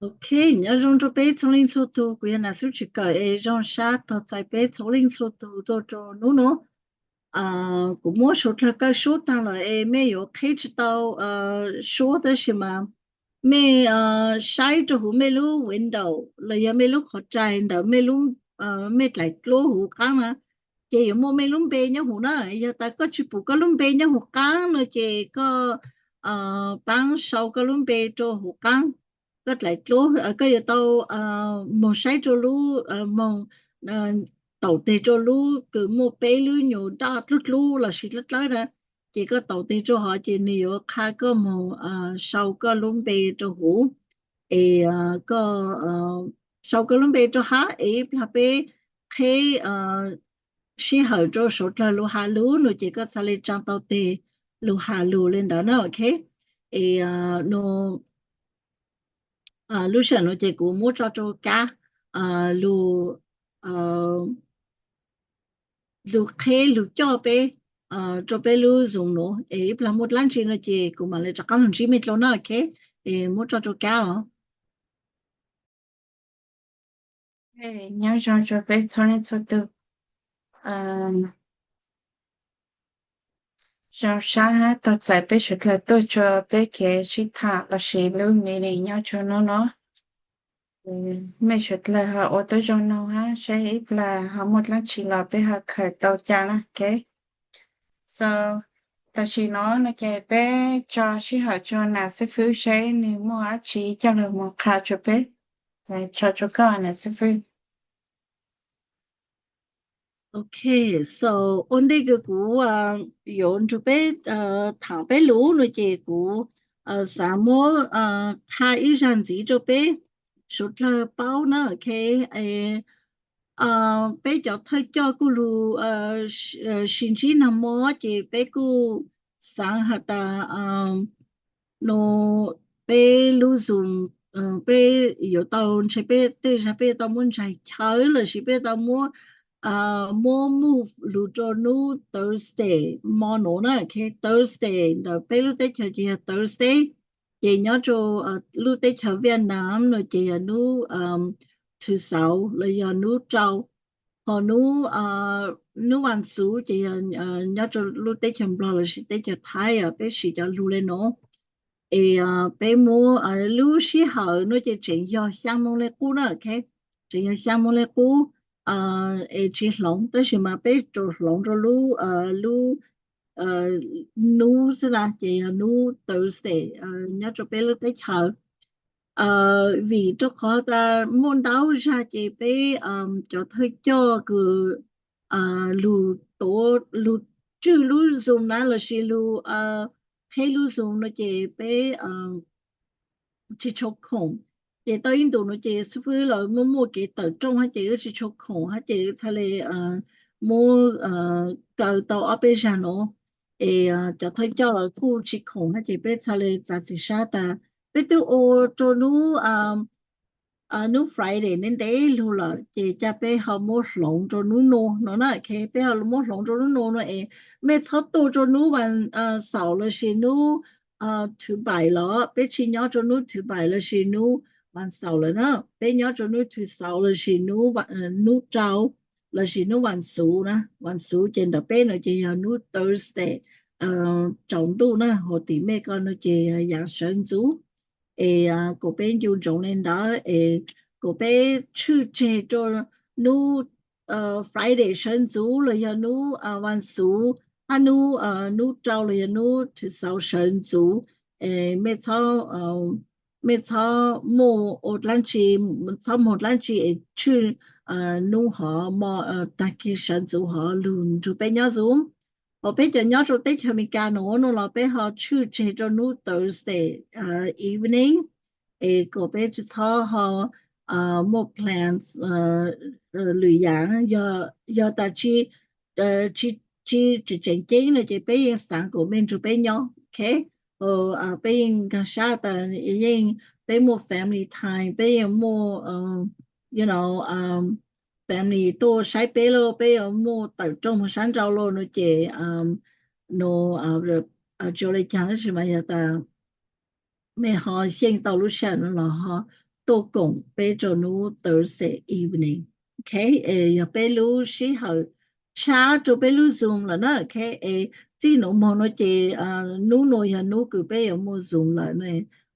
Ok, nyob zoo rau peb txhua leej txhua tus, kuv yog Nas Xub Tshwm Kawm es zoo sab tog txais peb txhua leej txhua tus tuaj rau hnub no. Kuv muab suav dlawg kaw sub taag lawm es mej yuav qheb tsi tau suab, tab sis mas mej saib rau huv mej lub window los yog mej lub qhov rais ntawm mej lub, mej dlaim dluab huv qaab na, ces yuav muaj mej lub npe nyob huv na. Yog tas koj tsi pum koj lub npe nyob huv qaab no ces koj paab sau koj lub npe rau huv qaab. Koj dlaim dluab, koj yuav tau moog saib rau lub, moog taum teg rau lub kws muaj peb lub nyuas daj dlub dlub lossis dlawb dlawb na, ces koj taum teg rau hov ces nwg yuav qha koj moog sau koj lub npe rau huv. Es koj sau koj lub npe rau hab es ib plag peb qheb sij hawm rau suav dlawg lug has lug no ces koj txhaj le tsaa tau teg lug has lug le ntawd na, ok. Es no lub sij hawm no ces kuv muab tso rau kab lug, lug qheb lug coj peb rau peb lub Zoom no, es ib plag muaj dlaab tsi no ces kuv mam le rov qaab lug ntsib mej dlua na, ok. Es muab tso rau kab os. Nyob zoo rau peb txhua leej txhua tug. Zoo sab hab tog txais peb suav dlawg tuaj rua peb kev sib tham lossis lub meeting nyob rua hnub no. Mej suav dlawg ho ua tub zoo noog hab saib ib plag ho muaj dlaab tsi los peb ho khaws tau ca na, ok. So, tam sim no no ces peb tso sij hawm rua Nas Xib Fwb saib nwg muaj dlaab tsi coj lug moog qha rua peb. Tso rua koj Nas Xib Fwb. Ok, so ua ntej kws kuv yuav nrug peb thaam peb lug no ces kuv xaav muab qha ib zag ntxiv rau peb suav dlawg paub na, ok. Peb cov thawj coj kuj lug sib ntsib nag hmo ces peb kuj xaav has tas no peb lub Zoom, peb yuav tau ntshe peb tej zag peb yuav tau muab ntsaig chaw lossis peb yuav tau muab, muab move lug rua hnub Thursday mo no na, ok. Thursday ntawm peb lub teb chaws ces yog Thursday, ces nyob rua lub teb chaws Vietnam no ces yog hnub Thwv Xauv los yog hnub rau. Ho hnub, hnub Vas Xuv ces yog nyob rua lub teb chaws Nplog lossis teb chaws Thaib, peb siv cov lug le no. Es peb muab lub sij hawm no ces tseem yog xyaa moos le qub na, ok. Tseem yog xyaa moos le qub, es tsi hloov, tab sis mas peb rua hloov rua lub, lub hnub xwb na ces yog hnub Thursday nyob rua peb lub teb chaws. Vim rua qhov tas muaj ntau zag ces peb cov thawj coj kws lug tuav, lug tswj lub Zoom na lossis lug qheb lub Zoom no ces peb tsi tshua khoom. Ces tau ib ntus no ces xib fwb lawv muaj muaj kev tawm rooj hab ces wb tsi tshua khoom hab ces wb txhaj le muab kaw tau ob peb zag no. Es cov thawj coj los kuj tsi khoom hab ces peb txhaj le txav txim sab tas peb twb ua rua hnub, hnub Friday ntev ntev lug lawm ces ca peb ho muab hloov rua hnub no no na, ok. Peb ho muab hloov rua hnub no no es mej txhob tuaj rua hnub Vas Xaum lossis hnub Thwv Npaim los, peb tsi nyob rua hnub Thwv Npaim lossis hnub Vas Xaum lawm na, peb nyob rua hnub Thwv Xauv lossis hnub, hnub rau lossis hnub Vas Xuv na. Vas Xuv ces ntawm peb no ces yog hnub Thursday tsaus ntuj na, hos tim mej ko no ces yaav sawv ntxuv. Es kuas peb ncu ntsoov le ntawd es kuas peb tshwj tseg rua hnub Friday sawv ntxuv los yog hnub Vas Xuv hab hnub, hnub rau los yog hnub Thwv Xauv sawv ntxuv. Es mej txhob muaj ua dlaab tsi, txhob moog dlaab tsi es tshwj hnub hov mo, tag kis sawv ntxuv hov lug nrug peb nyob Zoom. Hos peb cov nyob rua teb chaws Amelikas no no los peb ho tshwj tseg rua hnub Thursday evening es kuas peb tsi txhob ho muaj plans lwm yaam. Yog tas tsi, tsi tseem ceeb no ces peb yeej xaav kuas mej nrug peb nyob, ok. Peb yeej nkaag sab tas yeej peb muaj family time, peb yeej muaj, you know, family tuaj saib peb lauj, peb yuav muaj tawm rooj moog sab nrau lauj no ces no, tsi ua le caag tab sis mas yog tas mej ho xyeej tau lub sij hawm no los ho tuaj koom peb rau hnub Thursday evening. Ok, yog peb lub sij hawm tshab rau peb lub Zoom lawm na. Ok, es txij nuav moog no ces hnub nuav yog hnub kws peb yuav muaj Zoom lawm na.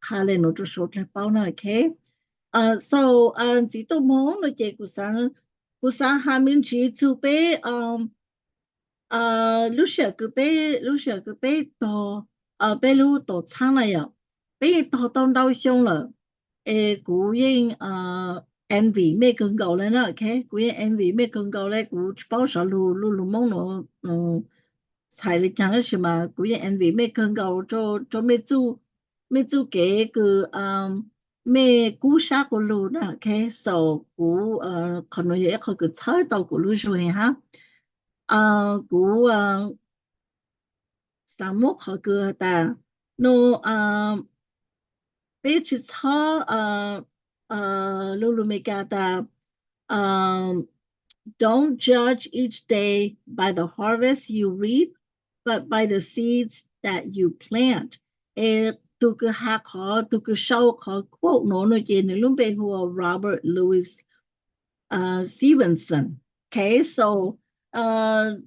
Qha le nuav rau suav dlawg paub na. Ok, so ntxiv tuaj moog no ces kuv xaav has me ntsis txug peb lub sij hawm kws peb, lub sij hawm kws peb tog peb lub tuam txhaab na yom, peb yeej tog tau ntau xyoo lawm. Es kuv yeej envy mej kawg nkaus le na. Ok, kuv yeej envy mej kawg nkaus le. Kuv tsis paub xov lug, lub lug Moob nuav txhais le caag tab sis mas kuv yeej envy mej kawg nkaus rau mej txuj kev kws mej kub sab quas lug na. Ok, so kuv, qhov nuav yog ib qho kws txhawb tau kuv lub zug heev hab. Kuv xaav muab qhov kws has tas, no, peb tsis txhob, lub lug Amelikas tas, don't judge each day by the harvest you reap, but by the seeds that you plant. Es tug kws has qhov, tug kws sau qhov quote nuav no ces nwg lub npe hu ua Robert Louis Stevenson. Ok, so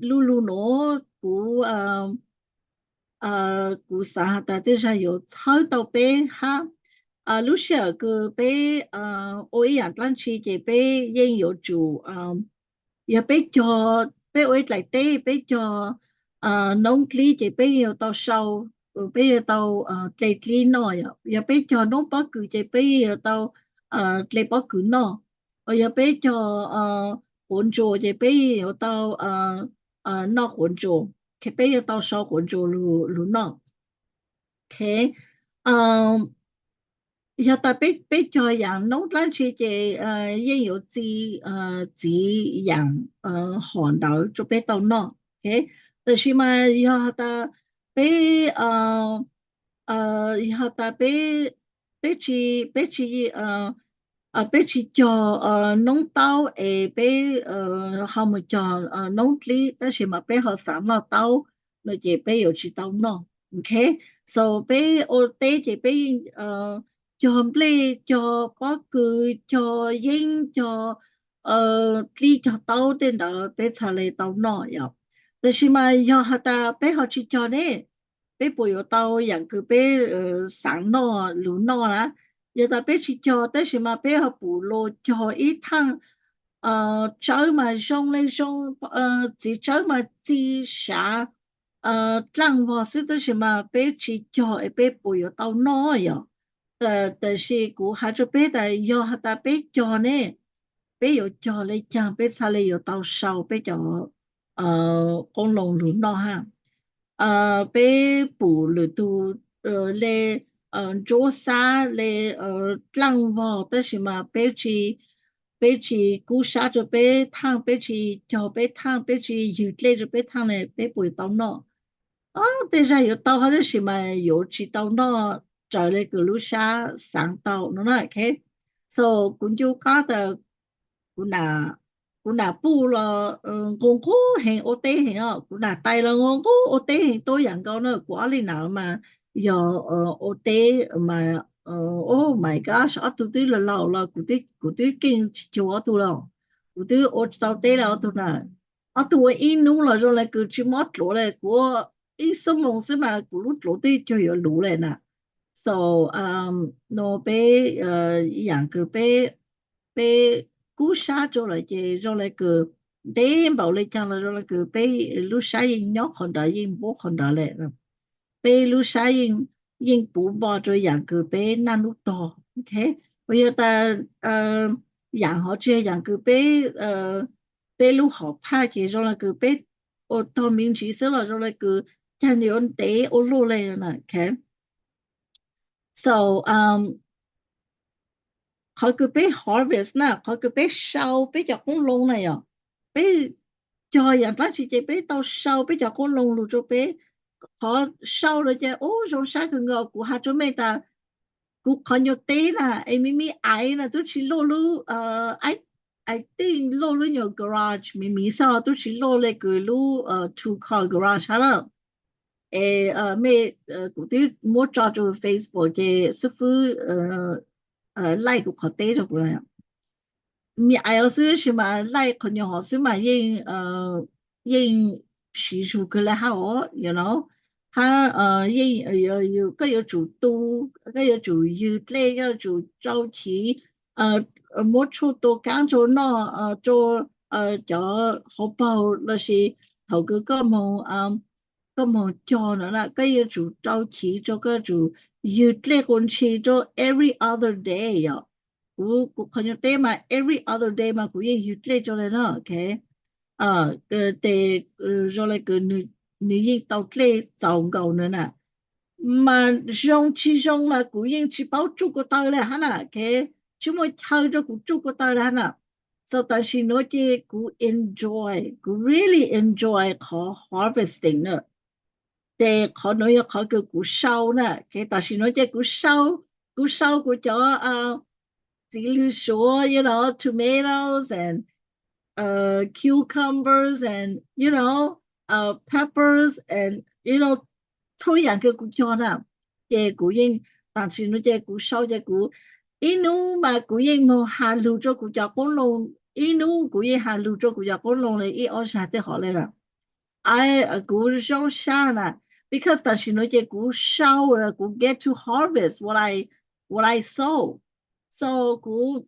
lub lug nuav kuv, kuv xaav has tas tej zag yuav txhawb tau peb hab. Lub sij hawm kws peb ua ib yaam dlaab tsi ces peb yeej yuav tsum, yog peb cog, peb ua ib dlaim teb peb cog noob dlib ces peb yeej yuav tau sau, peb yuav tau dle dlib noj. Yog peb cog noob pob kws ces peb yeej yuav tau dle pob kws noj. Yog peb cog quav ntsuas ces peb yeej yuav tau noj quav ntsuas, peb yuav tau sau quav ntsuas lug noj. Ok, yog tas peb cog yaam noob dlaab tsi ces yeej yuav txi, txiv yaam hom ntawd rau peb tau noj. Ok, tab sis mas yog has tas peb, yog has tas peb, peb tsis, peb tsis, peb tsis cog noob taub es peb ho mus cog noob dlib tab sis mas peb ho xaav noj taub no ces peb yuav tsis tau noj. Ok, so peb ua teb ces peb yeej cog nplej, cog pob kws, cog yeeb, cog dlib, cog taub tej ntawd peb txhad le tau noj yom. Tab sis mas yog has tas peb ho tsis cog ne, peb puas yuav tau yaam kws peb xaav noj lug noj na? Yog tas peb tsis cog tab sis mas peb ho pum luas cog ib thaaj tsawb mas zoo le zoo, txiv tsawb mas txi sav dlaaj vog xwb tab sis mas peb tsis cog es peb puas yuav tau noj yom? Tab sis kuv has rau peb tas yog has tas peb cog ne, peb yuav cog le caag peb txhad le yuav tau sau peb cov qoob loo lug noj hab? Peb pum lwm tug le ntsuab xab le dlaaj vog tab sis mas peb tsis, peb tsis kub sab rau peb thaaj, peb tsis cog peb thaaj, peb tsis ywg dlej rau peb thaaj ne peb puas yuav tau noj? Tej zag yuav tau hab tab sis mas yuav tsis tau noj raws le kws lub sab xaav tau no na. Ok, so kuv ncu qab tas kuv nam puj los nqus nqub heev ua teb heev os, kuv nam tais los nqus nqub ua teb heev tuab yaam nkaus na. Kuv ob leeg nam mas yog ua teb mas, oh my gosh, ob tug twb laus laus los kuv twb keej tsis cuag ob tug lawm. Kuv twb ua tsis tau teb le ob tug na. Ob tug ua ib nub los zoo le kws tsis mob dluav le, kuv ua ib xuab moos xwb mas kuv lub dluav twb cuag yuav luv le na. So no peb, yaam kws peb, peb kub sab rau lawm ces zoo le kws ntev npaum le caag los zoo le kws peb lub sab yeej nyob qhov ntawd, yeej npuab qhov ntawd le. Peb lub sab yeej puv npo rau yaam kws peb naj nub tog. Ok, uas yog tas yaam hov tsis yog yaam kws peb, peb lub hom phaj ces zoo le kws peb ua tog me ntsis xwb los zoo le kws caag yuav ntev ua luaj le na. Ok, so qhov kws peb harvest na, qhov kws peb sau peb cov qoob loo na yom, peb cog yaam dlaab tsi ces peb tau sau peb cov qoob loo lug rau peb. Qhov sau lawm ces ub zoo sab kawg nkaus. Kuv has rua mej tas kuv qhov nyuas teb na es me me aiv na tub tsis luaj lub, aiv tij luaj lub nyuas garage me me xwb, tub tsis luaj le kws lub two car garage hab lawm. Es mej, kuv twb muab tso rua Facebook ces xib fwb laij kuv qhov teb rau kuv. Me ais xwb sis mas laij qhov nyuag hov xwb mas yeej, yeej siv zug kawg li hab os, you know. Hab yeej, koj yuav tsum tu, koj yuav tsum ywg dlej, koj yuav tsum rau chiv, muab tshuaj tua kaab rau noj, rau cov hauv paug lossis thaum kws koj moog cog no na, koj yuav tsum rau chiv rau, koj yuav tsum ywg dlej quas ntshis rau every other day yom. Kuv, kuv qhov nyuag teb mas every other day mas kuv yeej ywg dlej rau li no, ok. Tes zoo le kws nws yeej tau dlej txaus nkaus no na. Mas zoo tsis zoo mas kuv yeej tsis paub tsuj ko taw li hab na, ok. Tsis muaj chaw rau kuv tsuj ko taw li hab na. So tam sim nuav ces kuv enjoy, kuv really enjoy qhov harvesting na. Ces qhov nuav yog qhov kws kuv sau na, ok. Tam sim nuav ces kuv sau, kuv sau kuv cov txiv lws suav, you know, tomatoes and cucumbers and, you know, peppers and, you know, txhua yaam kws kuv cog na. Ces kuv yeej, tam sim nuav ces kuv sau ces kuv, ib nub mas kuv yeej moog has lug rau kuv cov qoob loo, ib nub kuv yeej has lug rau kuv cov qoob loo le ib ob zag tej hov le lawm. Kuv zoo sab na, because tam sim nuav ces kuv sau, kuv get to harvest what I, what I sow. So kuv,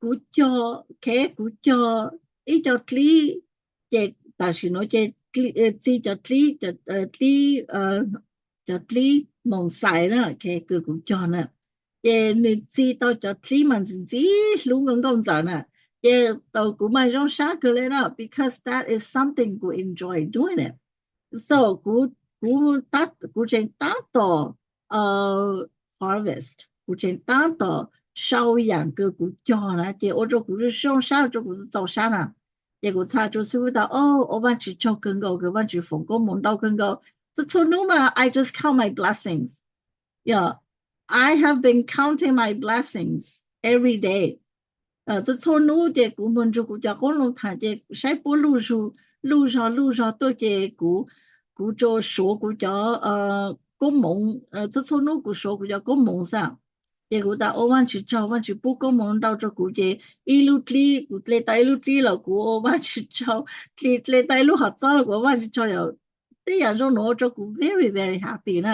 kuv cog, ok, kuv cog ib co dlib, ces tam sim nuav ces txi cov dlib, dlib, cov dlib moos xais na, ok, kws kuv cog na. Ces nws txi tau cov dlib mas ntxim ntxim hlub nkauj nkauj ntxawm na. Ces tau kuv mas zoo sab kawg le na, because that is something kuv enjoy doing it. So kuv, kuv, kuv tseem tab tom harvest, kuv tseem tab tom sau yaam kws kuv cog na, ces ua rau kuv zoo sab, ua rau kuv txaus sab na. Ces kuv txhais rua xib fwb tas, o, ua Vaajtswv tsaug kawg nkaus kws Vaajtswv foom koob moov ntau kawg nkaus. Txhua txhua nub mas I just count my blessings. Yeah, I have been counting my blessings every day. Txhua txhua nub ces kuv moog nrug kuv cov qoob loo thaam ces saib puab luj zug, luj zog luj zog tuaj ces kuv, kuv tsuas suav kuv cov koob moov, txhua txhua nub kuv suav kuv cov koob moov xwb. Ces kuv tas ua Vaajtswv tsaug, Vaajtswv pub koob moov ntau rau kuv ces ib lub dlib, kuv dle tau ib lub dlib los kuv ua Vaajtswv tsaug, dle, dle tau ib lub hom txob los kuv ua Vaajtswv tsaug. Tej yaam zoo nuav ua rau kuv very very happy na.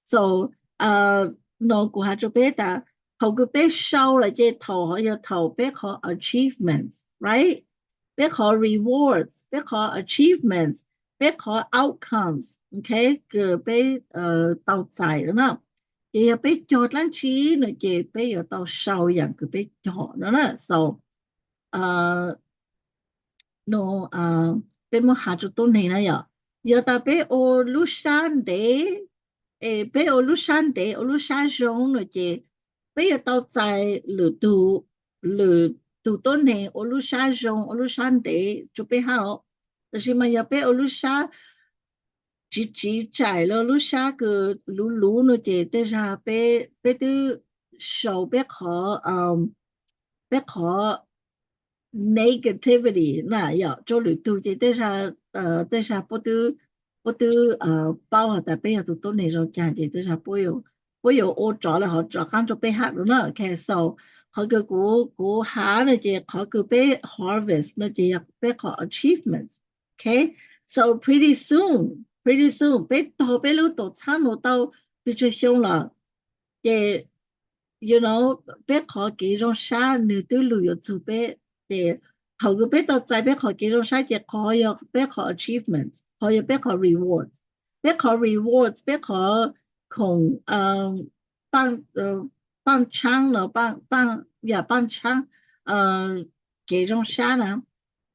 So no kuv has rua peb tas, thaum kws peb sau lawm ces thaum hov yog thaum peb qhov achievements, right? Peb qhov rewards, peb qhov achievements, peb qhov outcomes, ok, kws peb tau txais na. Ces yog peb cog dlaab tsi no ces peb yuav tau sau yaam kws peb cog no na. So no peb muab has rua tuab neeg na yom, yog tas peb ua lub sab ntev, es peb ua lub sab ntev, ua lub sab zoo no ces peb yuav tau txais lwm tug, lwm tug tuab neeg ua lub sab zoo, ua lub sab ntev rua peb hab os. Tab sis mas yog peb ua lub sab tsiv tsiv tsaim los lub sab kws luv luv no ces tej zag peb, peb twb sau peb qhov, peb qhov negativity na yom rua lwm tug ces tej zag, tej zag puab twb, puab twb paub has tas peb yog tug tuab neeg zoo caag ces tej zag puab yuav ua rov le hov rov qaab rua peb hab no na. Ok, so qhov kws kuv, kuv has no ces qhov kws peb harvest no ces yog peb qhov achievements. Ok, so pretty soon, pretty soon peb tog peb lub tuam txhaab nuav tau pes tsawg xyoo lawm, ces you know, peb qhov kev zoo sab nwg twb lug yuav txug peb. Ces thaum kws peb tau txais peb qhov kev zoo sab ces qhov yog peb qhov achievements, qhov yog peb qhov rewards. Peb qhov rewards, peb qhov khoom, paaj tshaab no, yam paaj tshaab kev zoo sab na,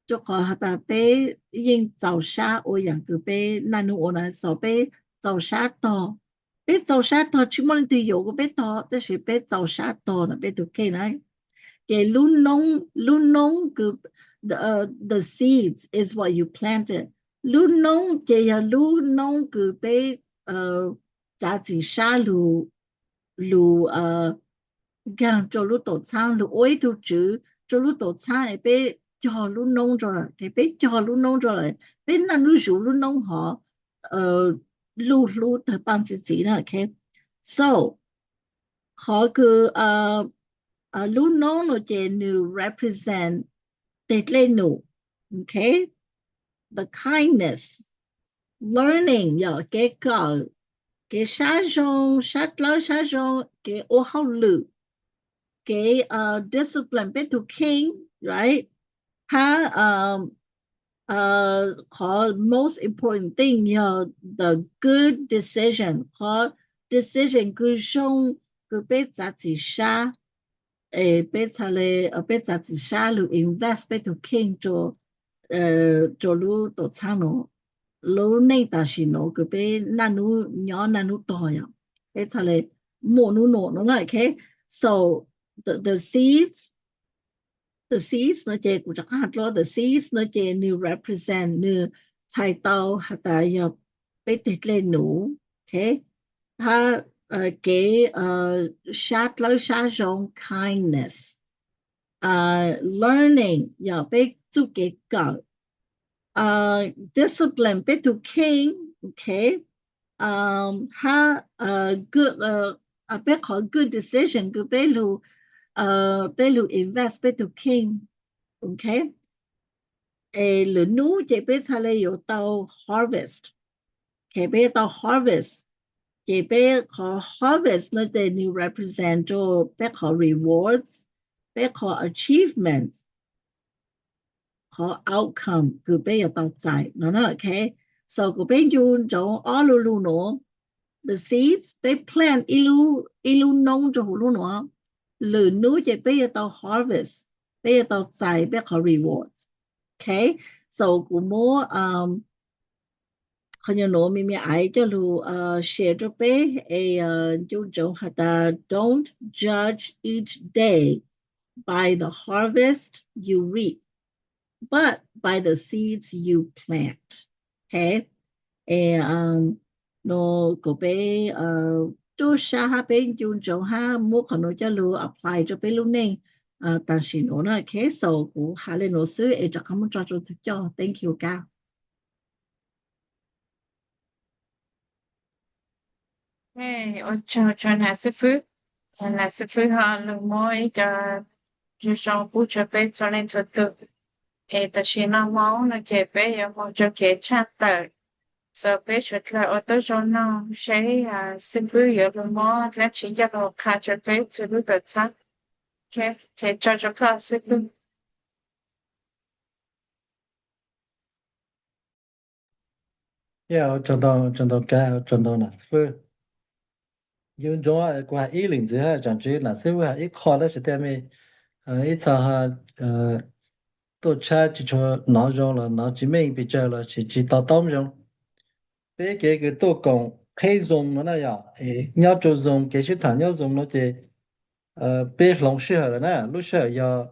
rua qhov has tas peb yeej txaus sab ua yaam kws peb naj nub ua na. So peb txaus sab tog, peb txaus sab tog, tsi muaj leej twg yuav kuas peb tog, tab sis peb txaus sab tog na peb tug kheej na. Ces lub noob, lub noob kws, the seeds is what you planted. Lub noob ces yog lub noob kws peb txav txim sab lug, lug nkaag rua lub tuam txhaab, lug ua ib tug tswv rua lub tuam txhaab es peb cog lub noob rua lawm, peb cog lub noob rua lawm, peb naj nub zuv lub noob hov luj hlub tawg paaj txi txiv na. Ok, so qhov kws lub noob no ces nws represent tes dlej num, okay, the kindness, learning yog kev kawm, kev sab zoo, sab dlawb sab zoo, kev ua hauj lwm, kev discipline peb tus kheej, right? Hab qhov most important thing yog the good decision, qhov decision kws zoo kws peb txav txim sab, es peb txhaj le, peb txav txim sab lug invest peb tus kheej rua lub tuam txhab nuav, lub neej tam sim nuav kws peb naj nub nyob naj nub tog yog peb txhaj le muaj nub nuav no na, okay? So the, the seeds, the seeds no ces kuv rov qab has dlua, the seeds no ces nws represent, nws txhais tau has tas yog peb teg dlej nuv, okay? Hab kev sab dlawb sab zoo, kindness, learning yog peb txuj kev kawm, discipline peb tus kheej, okay? Hab peb qhov good decision kws peb lug, peb lug invest peb tus kheej, okay? Es lwm nub ces peb txhaj le yuav tau harvest, okay, peb yuav tau harvest. Ces peb qhov harvest no ces nws represent rua peb qhov rewards, peb qhov achievements, qhov outcome kws peb yuav tau txais no na, okay? So kuas peb ncu ntsoov ob lu lug nuav, the seeds, peb plant ib lub, ib lub noob rua huv lub nuav, lwm nub ces peb yuav tau harvest, peb yuav tau txais peb qhov rewards, okay? So kuv muab qhov nyuas nuav me me aiv coj lug share rua peb es ncu ntsoov has tas don't judge each day by the harvest you reap, but by the seeds you plant, okay? Es nuav kuas peb rua sab hab peb ncu ntsoov hab muab qhov nuav coj lug apply rua peb lub neej tam sim nuav na, okay? So kuv has le nuav xwb es rov qab muab tso rua tug coj, thank you kab. Ua tsaug rua nam xib fwb. Nam xib fwb ho lug muab ib co zoo zoo pub rua peb txhua leej txhua tug. Es tam sim no moog no ces peb yuav moog rua kev tshaj tawm. So peb suav dlawg ua tub zoo noog seb xib fwb yuav lug muab dlaab tsi coj lug qha rua peb txhua lub tuam txhab. Ces tso rua koj xib fwb. Tsaug ntau, tsaug ntau kab, tsaug ntau nam xib fwb. Ncu ntsoov kuv has ib lees ntxiv hab, tsaam tswv nam xib fwb has ib qho tab sis tej me ib txha tuaj tshab tsis tshua nov zoo los nov tsis meej pes tsawg los sis tsis to taub zoo. Peb kev kws tuaj koom qheb Zoom no na yom, nyob rua Zoom, kev sib tham nyob Zoom no ces peb hloov sij hawm lawm na, lub sij hawm yog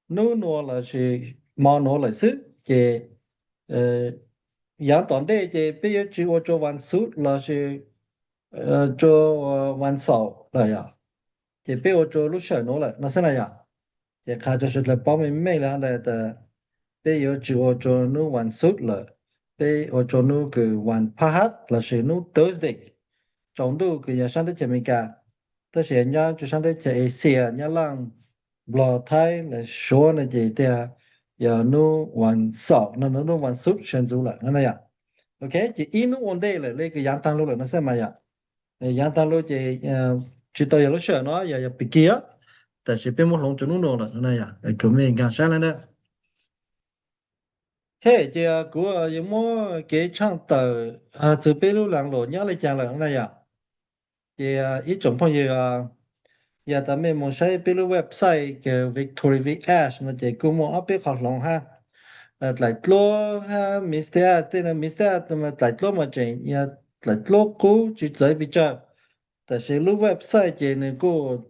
nub nuav los sis mo nuav lawm xwb ces yaav tom ntej ces peb yuav tsis ua rua vas xuv los sis rua vas xaum lawm yom, ces peb ua rua lub sij hawm nuav lawm no xwb na yom. Ces qha rua sawv dlawg paub meej meej le hab tas peb yuav tsis ua rua nub vas xuv lawm, peb ua rua nub kws vas phab hab los sis nub Thursday, tsaus ntuj kws yog saab teb chaws Amelikas, tab sis nyob rua saab teb chaws Asia, Nyab Laaj, Nplog, Thaib los Suav no ces tias yog nub vas xaum no, nub vas xuv sawv ntxuv lawm no na yom. Ok, ces ib nub ua ntej lawm le kws yaav taag lug lawm no xwb mas yom. Yaav taag lug ces tsis tau yog lub sij hawm no, yog yog pig kig, tab sis peb muab hloov rua nub nuav lawm no na yom, kws mej nkaag saib le na. Ces kuv yuav muab kev tshaaj tawm txug peb lub laag luam nyob le caag lawm no na yom. Ces ib tsoom phooj ywg, yog tas mej moog saib peb lub website kws Victory Village no ces kuj muaj ob peb qhov hloov hab. Dlaim dluab hab Mister Ad, tej no Mister Ad mas dlaim dluab mas tseem yog dlaim dluab qub tsis txawv pes tsawg, tab sis lub website ces nws kuj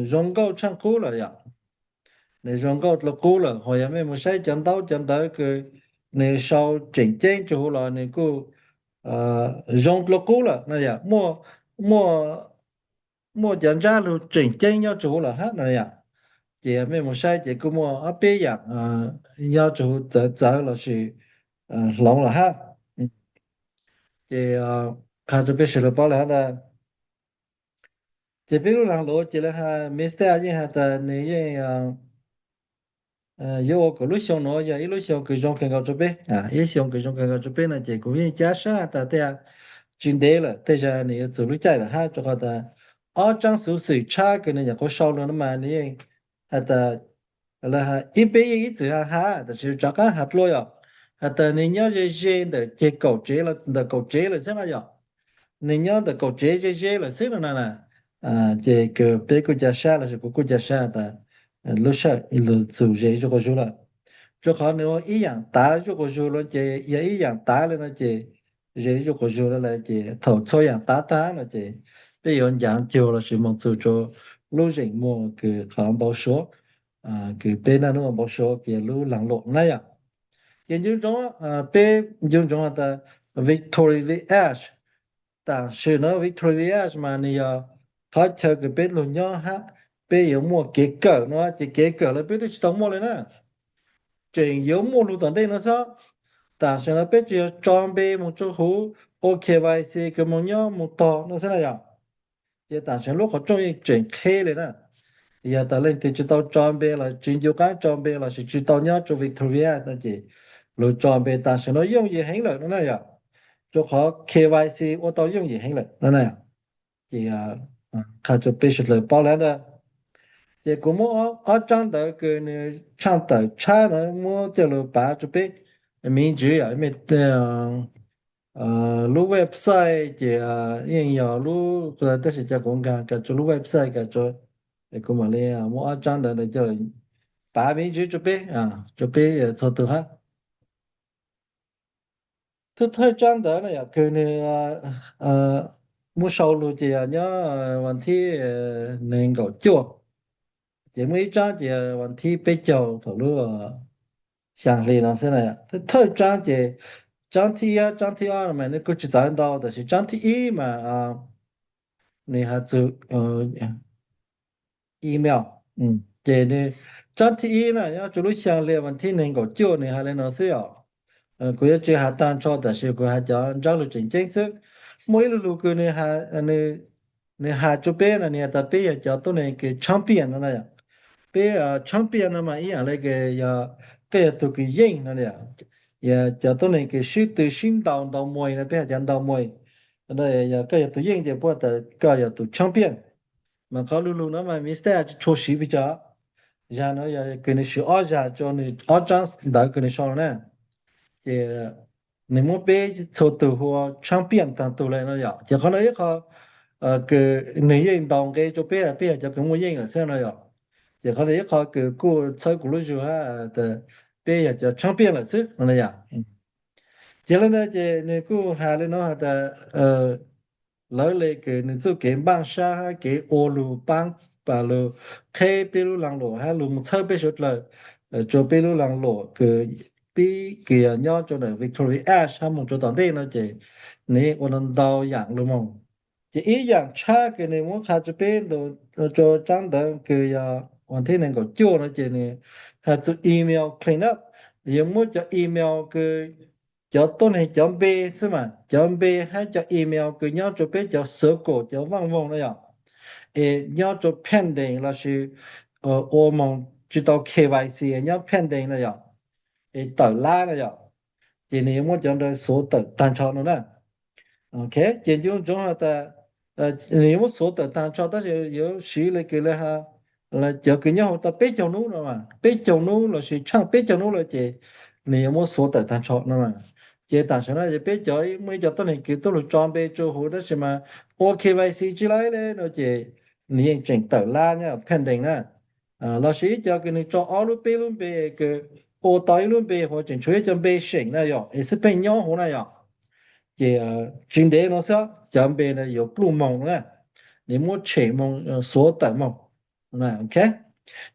zoo nkauj tshaaj qub lawm yom. Nws zoo nkauj dlua qub lawm, ho yog mej moog saib cov ntaub cov ntawv kws nws sau tseem ceeb rua huv los nws kuj zoo dlua qub lawm no yom. Muaj, muaj cov ntsab lug tseem ceeb nyob rua huv lawm hab no yom. Ces mej moog saib ces kuj muaj ob peb yaam nyob rua huv txawv txawv los sis hloov lawm hab. Ces qha rua peb sawv dlawg paub le hab tas Ces peb lub laag luam ces lawv has, Mr yeej has tas nws yeej yuav ua kuv lub xyoo nuav yog ib lub xyoo kws zoo kawg nkaus rua peb, ib lub xyoo kws zoo kawg nkaus rua peb no ces kuv yeej ca sab has tas tej tsis ntev lawm, tej zag nws yuav txug lub caij lawm hab, rua qhov tas ob tsaab xuv xwm tshab kws nws nyuam qhuav sau lug no mas nws yeej has tas, lawv has ib, peb yeej ib txwm has has tab sis rov qaab has dlua yom, has tas nws nyob ze ze ntawm ceg kaum tsev, ntawm kaum tsev lawm xwb no yom. Nws nyob ntawm kaum tsev ze ze lawm xwb no na. Ces peb kuj ca sab lossis kuv kuj ca sab tas lub sij hawm lug txug ze zuj quas zug lawm, rua qhov nws ua ib yaam tav zuj quas zug lawm ces yog ib yaam tav le no ces ze zuj quas zug lawm ces thaum txhua yaam tav taag no ces peb yuav ncav cug lossis moog txug rua lub zeem muag kws qhov npau suav, kws peb naj nub npau suav kws yog lub laag luam na yom. Ces ncu ntsoov, peb ncu ntsoov has tas Victoria Village, taam sim no Victoria Village mas nws yog qhov chaw kws peb lug nyob hab peb yuav muaj kev kawm no ces kev kawm lawm peb twb tsis tau muaj le na, tseem yuav muaj lug tom ntej no xwb. Taam sim no peb tsuas yog tso npe moog rua huv, ua KYC kws moog nyob moog tog no xwb na yom. Ces taam sim lub qhov rooj yeej tseem qheb le na. Yog tas leej twg tsis tau tso npe los tsis ncu qaab tso npe lossis tsis tau nyob rua Victoria no ces lug tso npe taam sim no yooj yim heev lawm no na yom. Rua qhov KYC ua tau yooj yim heev lawm no na. Ces qha rua peb suav dlawg paub le ntawd. Ces kuv muab ob tsaab ntawv kws nws tshaaj tawm tshab no muab coj lug pav rua peb miv ntswv yom, lub website ces yeej yog lub, tab sis cas kuv nkaag kag rua lub website kag rua, kuv mam li muab ob tsaab ntawv coj pav miv ntswv rua peb, rua peb txhua tug hab. Thawj thawj tsaab ntawv na yom kws nws muab sau lug ces yog nyob vas thib neeg nkaum cuaj, ces muaj ib tsaab ces vas thib peb caug thaum lub xyaa hli no xwb na. Thawj tsaab ces tsaab thib ib, tsaab thib ob no mas nws kuj tsis txawv ntau tab sis tsaab thib ib mas nws has txug email. Ces nws, tsaab thib ib na nyob rua lub xyaa hli vas thib neeg nkaum cuaj nws has le no xwb os. Kuv yuav tsis has taag nrho tab sis kuv has cov ntsab lug tseem ceeb xwb. Muaj ib lu lug kws nws has rua peb no nws has tas peb yog cov tuab neeg kws champion no na yom. Peb champion no mas ib yaam le kws yog koj yog tug kws yeej no, yog cov tuab neeg kws sib tw sib ntaus ntaus muaj no peb has cov ntaus muaj. Yog koj yog tug yeej ces puab tas koj yog tug champion. Mas qhov lu lug no mas Mr tsis tshua siv pes tsawg. Zag no yog kws nws siv ob zag rua nws ob tsaab ntawv kws nws sau na. Ces nws muab peb txhua tug hu ua champion taag tug le no yom. Ces qhov no ib qho kws nws yeej ntaus nqe rua peb, peb yog cov kws muaj yeej lawm xwb no yom. Ces qhov no ib qho kws kuj txhawb kuv lub zug hab, peb yog cov champion lawm xwb no yom. Ces le ntawd ces nws kuj has le no has tas lawv le kws nws txuj kev npaaj sab hab kev ua lug paab, lug qheb peb lub laag luam hab lug moog txhawb peb suav dlawg, rua peb lub laag luam kws pib kws yog nyob rua ntawm Victoria Ash hab moog rua tom ntej no ces nws ua ntau yaam lug moog. Ces ib yaam tshab kws nws muab qha rua peb rua tsaab ntawv kws yog vas thib neeg nkaum cuaj no ces nws has txug email clean up, yuav muab cov email kws cov tuab neeg cov npe xwb mas, cov npe hab cov email kws nyob rua peb cov circle cov vaaj voog no yom, es nyob rua pending lossis ua moog tsis tau KYC nyob pending no yom, es tawm lab no yom, ces nws yuav muab cov ntawd xuav tawm taag nrho no na. Ces ncu ntsoov has tas nws yuav muab xuav tawm taag nrho tab sis yuav siv le kws le has cov kws nyob huv tau peb caug nub no, peb caug nub lossis tshaaj peb caug nub lawm ces nws yuav muab xuav tawm taag nrho no. Ces taam sim no peb cov muaj ib cov tuab neeg kws tuaj lug tso npe rua huv tab sis mas ua KYC tsis laib le no ces nws yeej tseem tawm lab nyob pending na. Lossis ib cov kws nws tso ob lub peb lub npe kws ua tau ib lub npe huv tseem tshuav ib cov npe seem na yom, es xwb pheej nyob huv na yom. Ces tsis ntev no xwb cov npe no yuav pluj moog na, nws muab tshem moog, xuav tawm moog.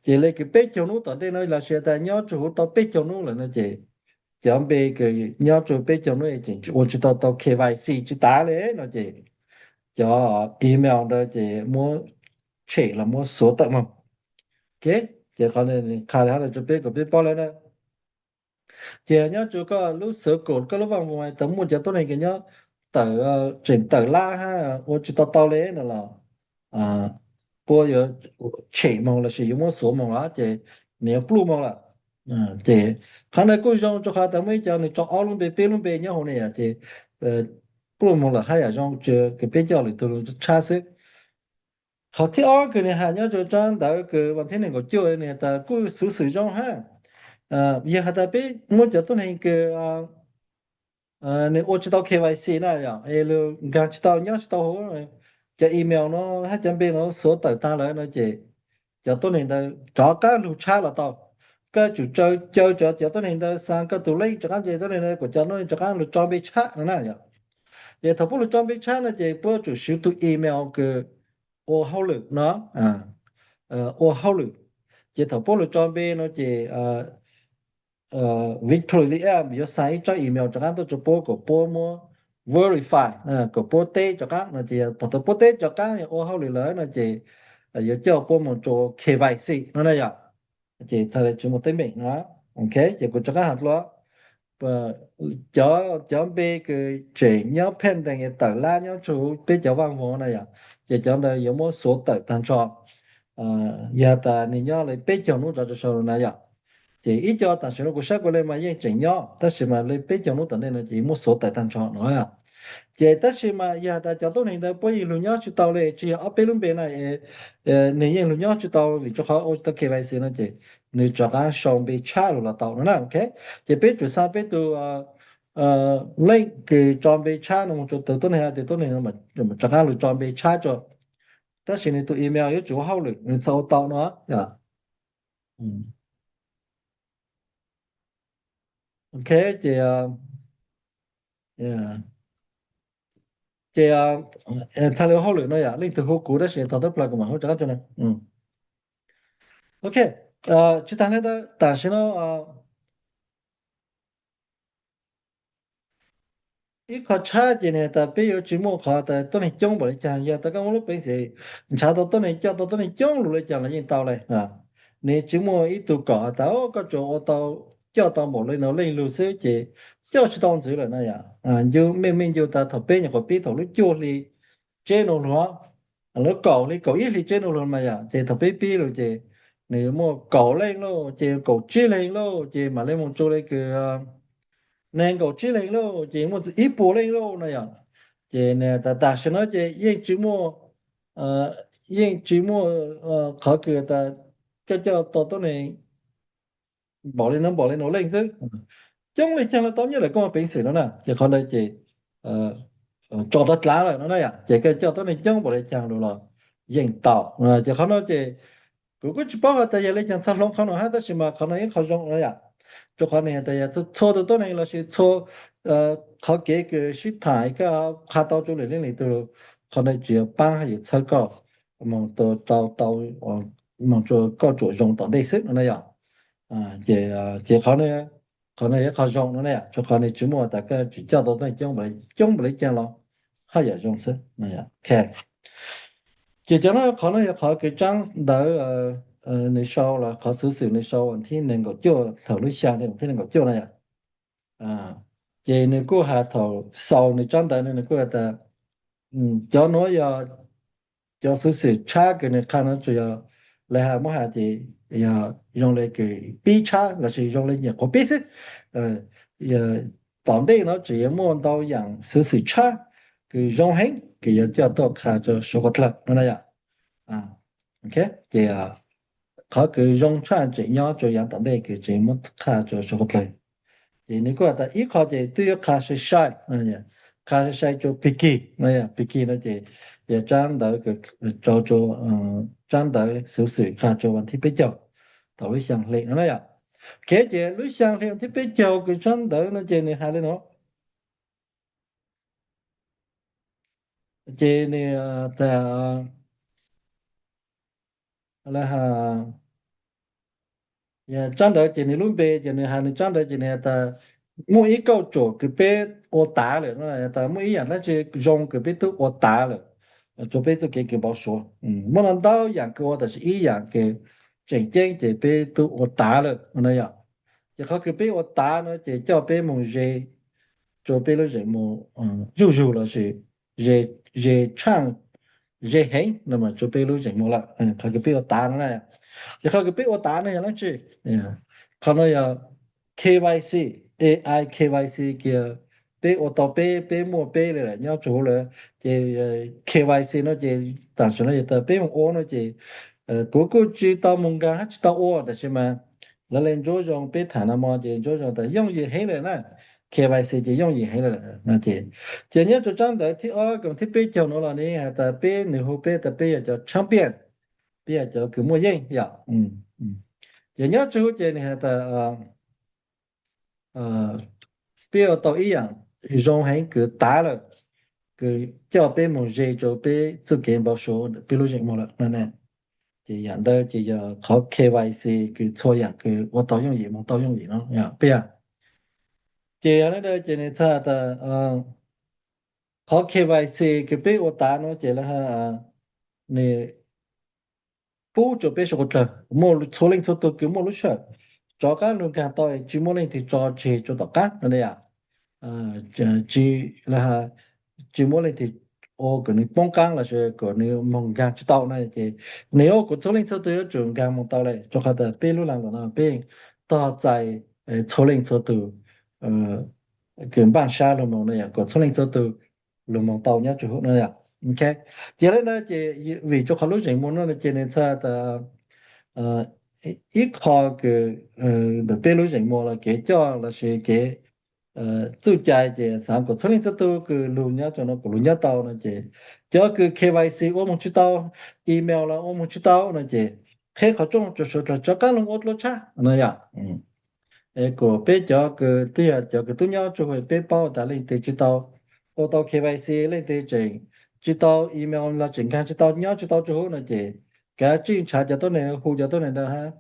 Ces le kws peb caug nub tom ntej no lossis tas nyob rua huv tau peb caug nub lawm no ces cov npe kws nyob rua peb caug nub tseem ua tsis tau tau KYC tsis tas le no ces cov email ntawd ces muab tshem los muab xuav tawm moog. Ces qhov qha le hab rua peb kom peb paub le na. Ces nyob rua koj lub circle koj lub vaaj voog tau muaj cov tuab neeg kws nyob tawm, tseem tawm lab hab ua tsis tau tau le no los puab yuav tshem moog lossis yuav muab xuav moog los ces nws yuav pluj moog lawm. Ces qhov ntawd kuj zoo rua qhov tas muaj ib co nws tso ob lub npe peb lub npe nyob hauv ne yom, ces pluj moog lawm hab yam zoo tsi kws peb coj lwm tug lug tshab xwb. Qhov thib ob kws nws has nyob rua tsab ntawv kws vas thib nees nkaum cuaj nws tas kuj xuv xwm zoo hab. Yog has tas peb muab cov tuab neeg kws nws ua tsi tau K Y C na yom, es lug nkaag tsi tau nyob tsi tau hauv cov email no hab cov npe no xuav tawm taag lawm no ces cov tuab neeg ntawd rov qaab lug tshab los tau. Koj tsum caw cov, cov tuab neeg ntawd xa koj tug link rov qaab, ces tuab neeg ntawd kuas cov tuab neeg rov qaab lug tso npe tshab no na yom. Ces thaum puab lug tso npe tshab no ces puab tsum swv tug email kws ua hauj lwm no, ua hauj lwm. Ces thaum puab lug tso npe no ces Victory V M yuav xa ib tsab email rov qaab tuaj rua puab kuas puab muab verify, kuas puab teb rov qaab no ces thaum puab teb rov qaab ua hauj lwm lawm no ces yuav coj puab moog rua K Y C no na yom. Ces txhaj le tsi muaj teeb meem no. Ok, ces kuv rov qaab has dlua, cov, cov npe kws tseem nyob pending tawm lab nyob rua huv peb cov vaaj voog na yom, ces cov ntawd yuav muab xuav tawm taag nrho. Yog tas nws nyob le peb caug nub rov rua sau na yom. Ces ib co tam sim no kuv saib kuv le mas yeej tseem nyob, tab sis mas le peb caug nub tom ntej no ces muab xuav tawm taag nrho no. Ces tab sis mas yog tas cov tuab neeg ntawd puab yeej lug nyob tsi tau le, tsi yog ob peb lub npe na, nws yeej lug nyob tsi tau vim rua qhov ua tsi tau K Y C no ces nws rov qaab sau npe tshab lug los tau no na. Ok, ces peb tsum xa peb tug link kws tso npe tshab no moog rua tug tuab neeg, tug tuab neeg rov qaab lug tso npe tshab rua, tab sis nws tug email yuav tsum ua hauj lwm nws txhaj ua tau no. Ok, ces, ces txhaj le ua hauj lwm no yom, leej twg hu kuv tab sis thaum tawb plaws kuv mam hu rov qaab rua na. Ok, tsi taag le ntawd tam sim no ib qho tshab ces nws tas peb yuav tsi muaj qhov tas tuab neeg coob npaum le caag, yog tas koj muaj lub peev xwm nrhav tau tuab neeg, coj tau tuab neeg coob lug le caag los yeej tau le. Nws tsi muaj ib tug kom tas koj tsuas ua tau, coj tau npaum le nuav leej lug xwb ces coj tsi tau ntxiv lawm na yom. Ncu mej mej ncu tas thaum peb nyuam qhuav pib thaum lub cuaj hli tseb nuav lug, lub kaum hli kaum ib hli tseb nuav lug mas yom, ces thaum peb pib lug ces nws muaj kaum leej lauj, ces kaum tsib leeg lauj, ces mam le moog rua le kws neeg nkaum tsib leeg lauj, ces muaj ib puas leej lauj no yom. Ces tam sim no ces yeej tsi muaj, yeej tsi muaj qhov kws tas coj coj tau tuab neeg npaum le nuav npaum le nuav leej xwb. Coob le caag los tau nyaj lawm koj muaj peev xwm no na, ces qhov ntawd ces tso rov dlav lawm no na yom, ces koj coj tuab neeg coob npaum le caag lug los yeej tau. Ces qhov no ces kuv kuj tsi paub has tas yog le caag txhaj hloov qhov no hab, tab sis mas qhov no ib qho zoo na yom, rua qhov nws tas yog txhua tug tuab neeg lossis txhua qhov kev kws sib tham koj qha tau rua lwm leej lwm tug, qhov ntawd tsuas yog paab hab yuav txhawb koj moog tau, tau, moog rua koj tsuas zoo tom ntej xwb no na yom. Ces, ces qhov no yog qhov zoo no na, rua qhov nws tsi muaj tas koj tsuas coj tau tuab neeg coob npaum le caag los haj yam zoo xwb. Ces cov no, qhov no yog qhov kws tsaab ntawv nws sau los qhov xuv xwm nws sau vas thib nees nkaum cuaj thaum lub xyaa vas thib nees nkaum cuaj na yom. Ces nws kuj has thaum xaus nws tsaab ntawv no nws kuj has tas cov nuav yog cov xuv xwm tshab kws nws qha no tsuas yog lawv has muab has ces yog zoo le kws pib tshab lossis zoo le nyuam qhuav pib xwb. Tom ntej no tseem yuav muaj ntau yaam xuv xwm tshab kws zoo heev kws yuav coj tuaj qha rua suav qhuav dlawg no na yom. Ces qhov kws zoo tshaj tseem nyob rua yaav tom ntej kws tseem muab qha rua suav qhuav dlawg. Ces nws kuj has tas ib qho ces twb yuav qha sai sai, qha sai sai rua pig kig no, pig kig no ces yog tsaab ntawv kws tso rua tsaab ntawv xuv xwm qha rua vas thib peb caug thaum lub xyaa hli no na yom. Ok, ces lub xyaa hli vas thib peb caug kws tsaab ntawv no ces nws has le nuav. Ces nws tas tsaab ntawv ces nws lub npe ces nws has nws tsaab ntawv ces nws has tas muaj ib kauj tsuam kws peb ua tav lawm no, tas muaj ib yaam dlaab tsi zoo kws peb tub ua tav lawm rua peb txuj kev kws npau suav. Muaj ntau yaam kws ua tab sis ib yaam kws tseem ceeb ces peb tub ua tav lawm no yom. Ces qhov kws peb ua tav no ces coj peb moog ze rua peb lub zeem moog zuj zug lossis ze tshaaj ze heev no mas rau peb lub zeem muag lawm. Qhov kws peb ua tav no na, ces qhov kws peb ua tav no yog dlaab tsi? Qhov no yog K Y C, A I K Y C kiag, peb ua tau peb, peb muaj peb li lawm nyob rua huv lawm. Ces K Y C no ces tam sim no yog tas peb moog ua no ces kuv kuj tsis tau moog nkaag hab tsis tau ua, tam sis mas lawv le ntsuab zoo peb thaam no mog ces ntsuab zoo tas yooj yim heev lawm na. K Y C ces yooj yim heev lawm no ces, ces nyob rua tsaab ntawv thib ob koom thib peb caug no los ne has tas peb, nwg hu peb tas peb yog cov champion, peb yog cov kws muaj yeej yom. Ces nyob rua huv ces nwg has tas peb ua tau ib yaam zoo heev kws tav lawm, kws coj peb moog ze rua peb txuj kev npau suav ntawm peb lub zeem muag lawm no na. Ces yaam ntawd ces yog qhov K Y C kws txhua yaam kws ua tau yooj yim moog tau yooj yim no peb yog. Ces yog le ntawd ces nwg txhais tas qhov K Y C kws peb ua tav no ces lawv nwg pub rua peb suav dlawg muaj txhua leej txhua tug kws muaj lub sij hawm rov qaab lug nkaag tau, tsis muaj leej twg tso tseg rua tom qaab no na yom. Tsis, tsis muaj leej twg ua kom nwg poob qaab lossis kom nwg moog nkaag tsis tau na ces nwg ua kom txhua leej txhua tug yuav tsum nkaag moog tau le, rua qhov tas peb lub laag lug no peb tog txais txhua leej txhua tug kws npaaj sab lug moog no yom, kom txhua leej txhua tug lug moog tau nyob rua huv no yom. Ces le ntawd ces vim rua qhov lub zeem muag no ces nwg txhais tas ib qho kws ntawm peb lub zeem muag los kev coj lossis kev txuj cai ces xaav kom txhua leej txhua tug kws lug nyob rua no kom lug nyob tau no ces cov kws K Y C ua moog tsis tau, email los ua moog tsis tau no ces qheb qhov rooj rua suav dlawg rov qaab lug ua dlua tshaj no yom. Es kom peb cov kws twb yog cov kws tub nyob rua huv peb paub tas leej twg tsis tau ua tau K Y C, leej twg tseem tsis tau email los tseem nkaag tsis tau nyob tsis tau rua huv no ces kav tsij nrhav cov tuab neeg, hu cov tuab neeg ntawd hab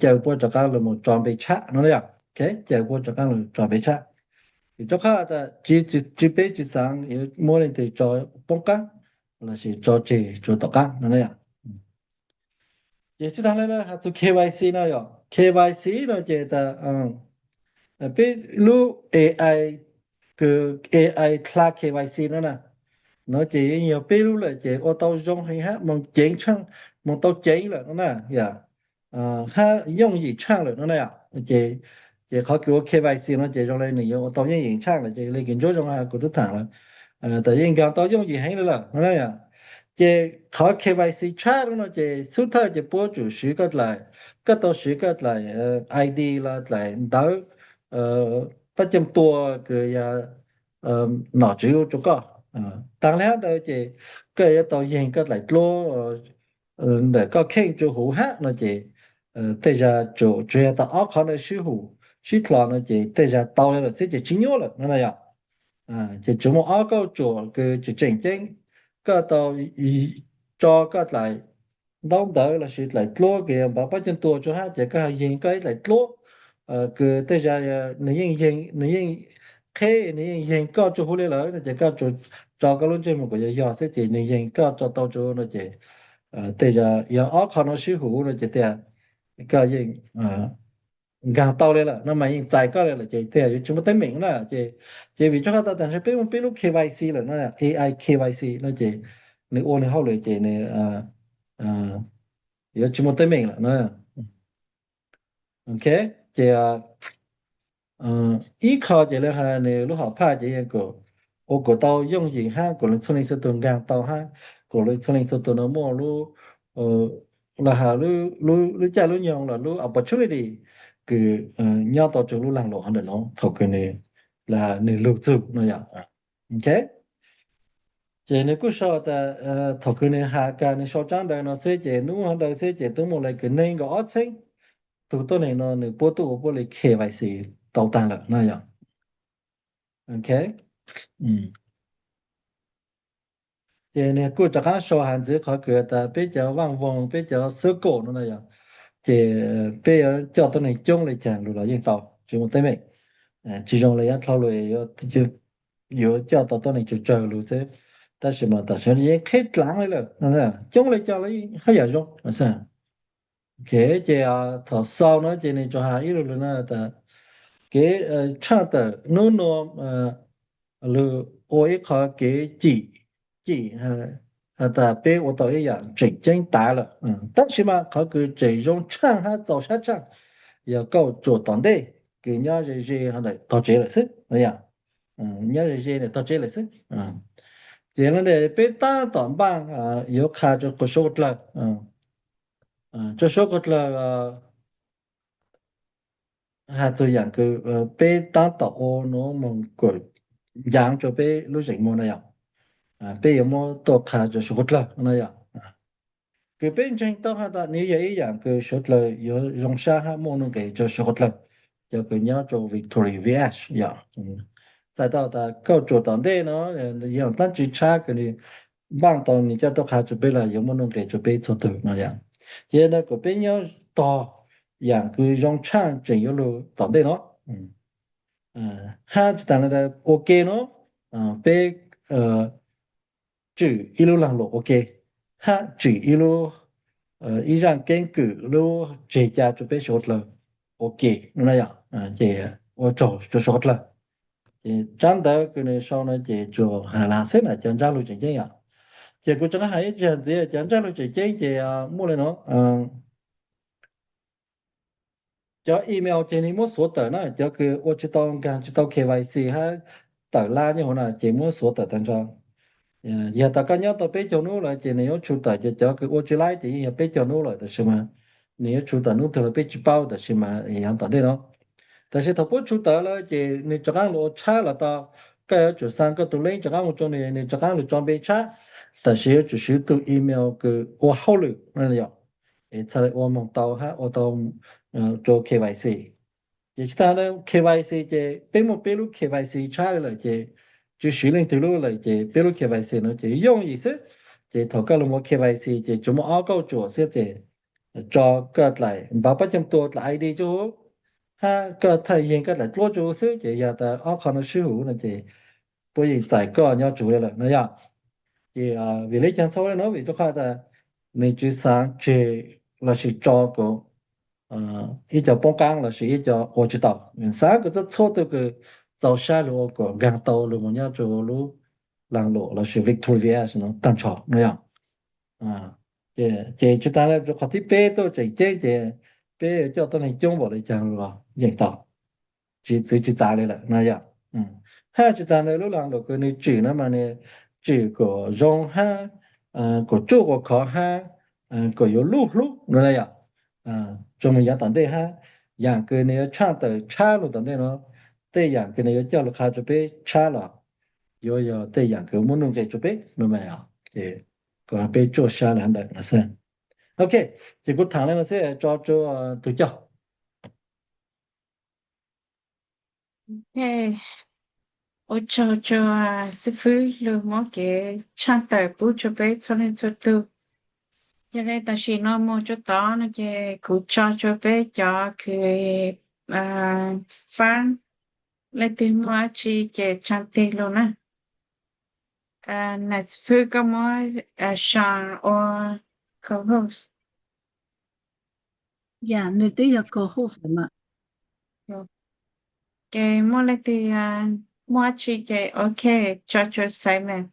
caw puab rov qaab lug moog tso npe tshab no yom. Caw puab rov qaab lug tso npe tshab. Vim rua qhov tas tsis, peb tsis xaav yuav muab leej twg tso poob qaab lossis tso tseg rua tom qaab no yom. Ces tsi taag le has txug K Y C no yom, K Y C no ces tas peb lub A I, kws A I dlha K Y C no na, no ces yeej yog peb lub lawm ces ua tau zoo heev hab moog ceev tshaaj, moog tau ceev lawm no na yom, hab yooj yim tshaaj lawm no na yom. Ces, ces qhov kws ua K Y C no ces zoo le nwg yuav ua tau yooj yim tshaaj lawm ces le kws ntsuab zoo has kuv tub thaam lawm tas yeej nkaag tau yooj yim heev le lawm no na yom. Ces qhov K Y C tshab lub no ces xub thawj ces puab tsum swv koj dlaim, koj tau swv koj dlaim I D los dlaim ntawv pab cam tua kws yog nom tswv rua koj. Taag le hab ntawd ces koj yuav tau yeeg koj dlaim dluab ntawm koj kheej rua huv hab no ces tej zag tsuas yog tau ob qhov ntawd sib hum sib dlho no ces tej zag tau le lawm xwb ces tsis nyuaj lawm no na yom. Ces tsuas muaj ob kauj ruam kws tseem tseem ceeb, koj tau tso koj dlaim ntaub ntawv lossis dlaim dluab kws yog npav pab cam tua rua hab ces koj ho yeeg koj ib dlaim dluab kws tej zag nws yeej, nws yeej qheb, nws yeej yeeg koj rua huv le lawm no ces koj tsuas tso koj lub ntsej muag kom yog yog xwb ces nws yeeg koj tso tau rua huv no ces tej zag yog ob qho no sib hum no ces tej zag koj yeej nkaag tau le lawm no mas yeej txais koj le lawm ces tej zag yuav tsis muaj teeb meem na. Ces, ces vim rua qhov tas taag nrho peb muaj peb lub K Y C lawm no, A I K Y C no ces nws ua nws hauj lwm ces nws yuav tsis muaj teeb meem lawm na. Ok, ces ib qho ces le has nws lub hom phaj ces yog kom ua kom tau yooj yim hab kom le txhua leej txhua tug nkaag tau hab kom le txhua leej txhua tug no muaj lub, le has lub caij lub nyoog los lub opportunity kws nyob tau rua lub laag luam hov ntawm no thaum kws nws, le has nws lug txug no yom. Ok, ces nws kuj sau tas thaum kws nws has kag nws sau tsaab ntawv no xwb ces nub hov ntawd xwb ces tub muaj le kws neeg nkaum ob txheeb tug tuab neeg no nws puab tuaj ua puab le K Y C tau taag lawm no yom. Ok, ces nws kuj rov qaab sau has ntxiv qhov kws tas peb cov vaaj voog peb cov xwb kaum no na yom, ces peb yuav coj tuab neeg coob le caag lug los yeej tau tsis muaj teeb meem. Tsis zoo le yav dlhau lug yuav coj tau tuab neeg tsawg tsawg lug xwb, tab sis mas tam sim no yeej qheb dlaav le lawm, coob le coj le hab yam zoo. Ok, ces thaum xaus no ces nws tsuas has ib lug lug no tas kev tshaaj tawm nub nua lug ua ib qho kev cim, cim has tas peb ua tau ib yaam tseem ceeb tas lawm. Tab sis mas qhov kws tseem zoo tshaaj hab txaus sab tshaaj yog kauj tsuam tom ntej kws nyob ze ze ntawm tog tsev lawm xwb, nyob ze ze ntawm tog tsev lawm xwb. Ces no peb taab tom npaaj yuav qha rua suav qhuav dlawg, rua suav qhuav dlawg has txug yaam kws peb taab tom ua nuav moog kuas yaav rua peb lub zeem muag no yog peb yuav muab tuaj qha rua suav qhuav dlawg no yog kws peb ntseeg tau has tas nws yog ib yaam kws suav dlawg yuav zoo sab hab muaj nuj nqes rua suav qhuav dlawg, cov kws nyob rua Victoria Village yog. Txhais tau tas kauj tsuam tom ntej no yog dlaab tsi tshab kws nws npaaj tau nws coj tuaj qha rua peb los yuav muaj nuj nqes rua peb txhua tug no yog. Ces no kuas peb nyob tog yaam kws zoo tshaaj tseem yuav lug tom ntej no hab tsi taag ua ke no peb tswm ib lub laag luam ua ke hab tswm ib lub, ib zaaj keeb kwm lub tseg ca rua peb suav qhuav dlawg ua ke no yog. Ces ua tsaug rua suav qhuav dlawg. Ces tsab ntawv kws nws sau no ces tsuas has lug xwb na cov ntsab lug tseem ceeb yog. Ces kuv tseem has ib tsab ntxiv cov ntsab lug tseem ceeb ces muaj le no cov email ces nws muab xuav tawm na, cov kws ua tsi tau nkaag tsi tau K Y C hab tawm lab nyob huv na ces muab xuav tawm taag nrho. Yog tas koj nyob tau peb caug nub lawm ces nws yuav tshu tawm, ces cov kws ua tsi laib ces yeej yog peb caug nub lawm tab sis mas nws yuav tshu tawm nub twg los peb tsi paub tab sis mas yog tom ntej no. Tab sis thaum puab tshu tawm lawm ces nws rov qaab lug ua tshab los tau, koj yuav tsum xa koj tug link rov qaab mus rua nws, nws rov qaab lug tso npe tshab, tab sis yuav tsum swv tug email kws ua hauj lwm no yog, es txhaj le ua moog tau hab ua tau rua K Y C. Ces tsi taag K Y C ces peb muaj peb lub K Y C tshab le lawm ces tsi swv leej twg lub lawm ces peb lub K Y C no ces yooj yim xwb. Ces thaum koj lug ua K Y C ces tsuas muaj ob kauj tsuam xwb ces tso koj dlaim npav pab cam tua dlaim I D tsu huv hab koj thaj yeeg koj dlaim dluab tsu huv xwb ces yog tas ob qho no sib hum no ces puab yeej txais koj nyob tsu le lawm no yog. Ces vim le caag txhaj le no vim rua qhov tas nws tsi xaav tseg lossis tso kuas ib co poob qaab lossis ib co ua tsi tau, xaav kuas txhua txhua tug kws txaus sab lug ua kuas nkaag tau lug moog nyob rua lub laag luam lossis Victoria Village no taag nrho no yog. Ces tsi taag le rua qhov thib peb tuaj tseem ceeb ces peb coj tuab neeg coob npaum le caag los yeej tau, tsi txwv tsi txav le lawm no yog. Hab tsi taag le lub laag luam kws nws tswm no mas nws tswm kuas zoo hab kuas tsuj kuas khov hab kuas yuav luj hlub no na yog. Tsuas moog yaav tom ntej hab yaam kws nws yuav tshaaj tawm tshab lug tom ntej no, tej yaam kws nws yuav coj lug qha rua peb tshab los yuav yog tej yaam kws muaj nuj nqes rua peb no mas. Ces kuas peb tsuaj sab le hab ntawm no xwb. Ok, ces kuv thaam le no xwb tso rua tug coj. Ua tsaug rua xib fwb lug muab kev tshaaj tawm pub rua peb txhua leej txhua tug. Yog le tam sim no moog rua tod no ces kuv tso rua peb cov kws faab, leej twg muaj dlaab tsi ces tsaa tig lug na. Nam xib fwb koj muab Sean ua co-host. Yog, nws twb yog co-host lawm mas. Ces muaj leej twg muaj dlaab tsi ces ok, tso rua Simon.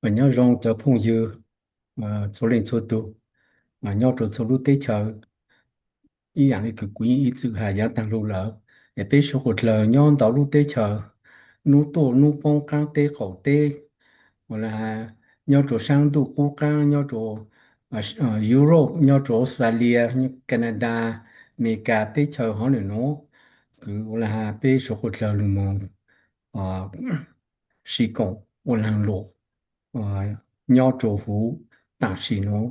Nyob zoo cov phooj ywg txhua leej txhua tug nyob rua txhua lub teb chaws. Ib yaam le kws kuv yeej ib txwm has yaav taag lug lawm, es peb suav qhuav dlawg nyob ntau lub teb chaws, nub tuaj nub poob qaab teb qaum teb, ua le has nyob rua saab ntuj qub qaab, nyob rua Europe, nyob rua Australia, Canada, Amelikas teb chaws hov ntawm nuav, kws ua le has peb suav qhuav dlawg lug moog sib koom ua laag luam nyob rua huv, tam sim nuav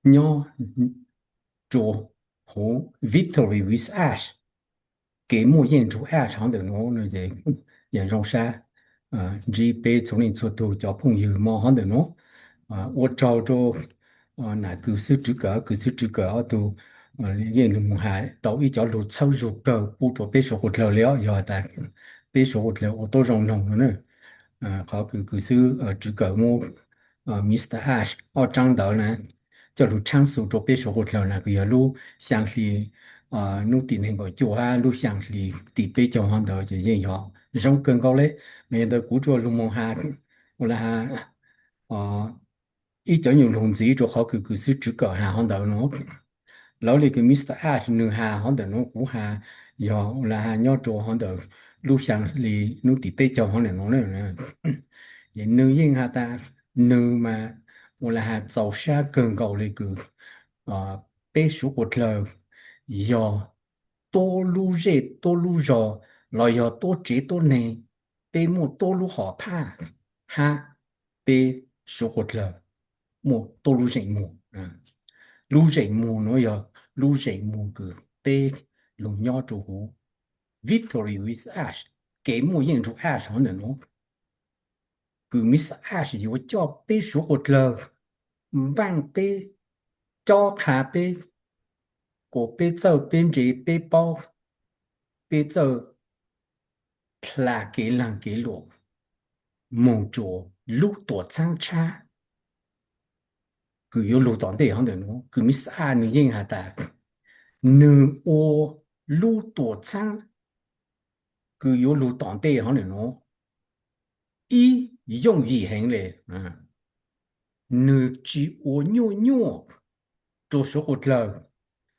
nyob rua huv Victory with Ash, kev muaj yeej nrug Ash hov ntawm nuav, yog zoo sab ntsib peb txhua leej txhua tug cov phooj ywg mog hov ntawm nuav. Ua tsaug rua nam kws xwb Rwv Kawm, kws xwb Rwv Kawm ob tug yeej lug moog has tau ib cov lug txhawb zug kawg pub rua peb suav qhuav dlawg le os, yog tas peb suav qhuav dlawg ua tuab zoo noog no. Qhov kws kws xwb Rwv Kawm muab Mr Ash ob tsaab ntawv na coj lug tshaab xu rua peb suav qhuav dlawg na kws yog lub xyaa hli hnub tim nees nkaum cuaj hab lub xyaa hli tim peb caug hov ntawd ces yeej yog zoo kawg nkaus le. Mas yog ntawd kuv tsuas lug moog has, ua le has, ib cov nyuas lug ntxiv rua qhov kws kws xib tswv kawm has hov ntawd nuav. Lawv le kws Mr Ash nwg has hov ntawm nuav kuv has yog ua le has nyob rua hov ntawm lub xyaa hli hnub tim peb caug hov ntawm nuav. Nwg yeej has tas nwg mas ua le has txaus sab kawg nkaus le kws peb suav qhua dlawg yog tuab lub zej tuab lub zog los yog tuab tsev tuab neeg, peb muaj tuab lub hom phaj hab peb suav qhua dlawg muaj tuab lub zeem muag. Lub zeem muag nuav yog lub zeem muag kws peb lug nyob rua huv Victory with Ash, kev muaj yeej nrug Ash hov ntawm nuav, kws Mr Ash yuav coj peb suav qhua dlawg, npaaj peb, cob qha peb, kuas peb txawj peb ntse peb paub, peb txawj dlha kev laag kev luam moog rua lub tuam txhaab tshab kws yuav lug tom ntej hov ntawm nuav. Kws Mr Ash nwg yeej has tas nwg ua lub tuam txhaab kws yuav lug tom ntej hov ntawm nuav ib yooj yim heev le. Nwg tsi ua nyuaj nyuaj rua suav qhua dlawg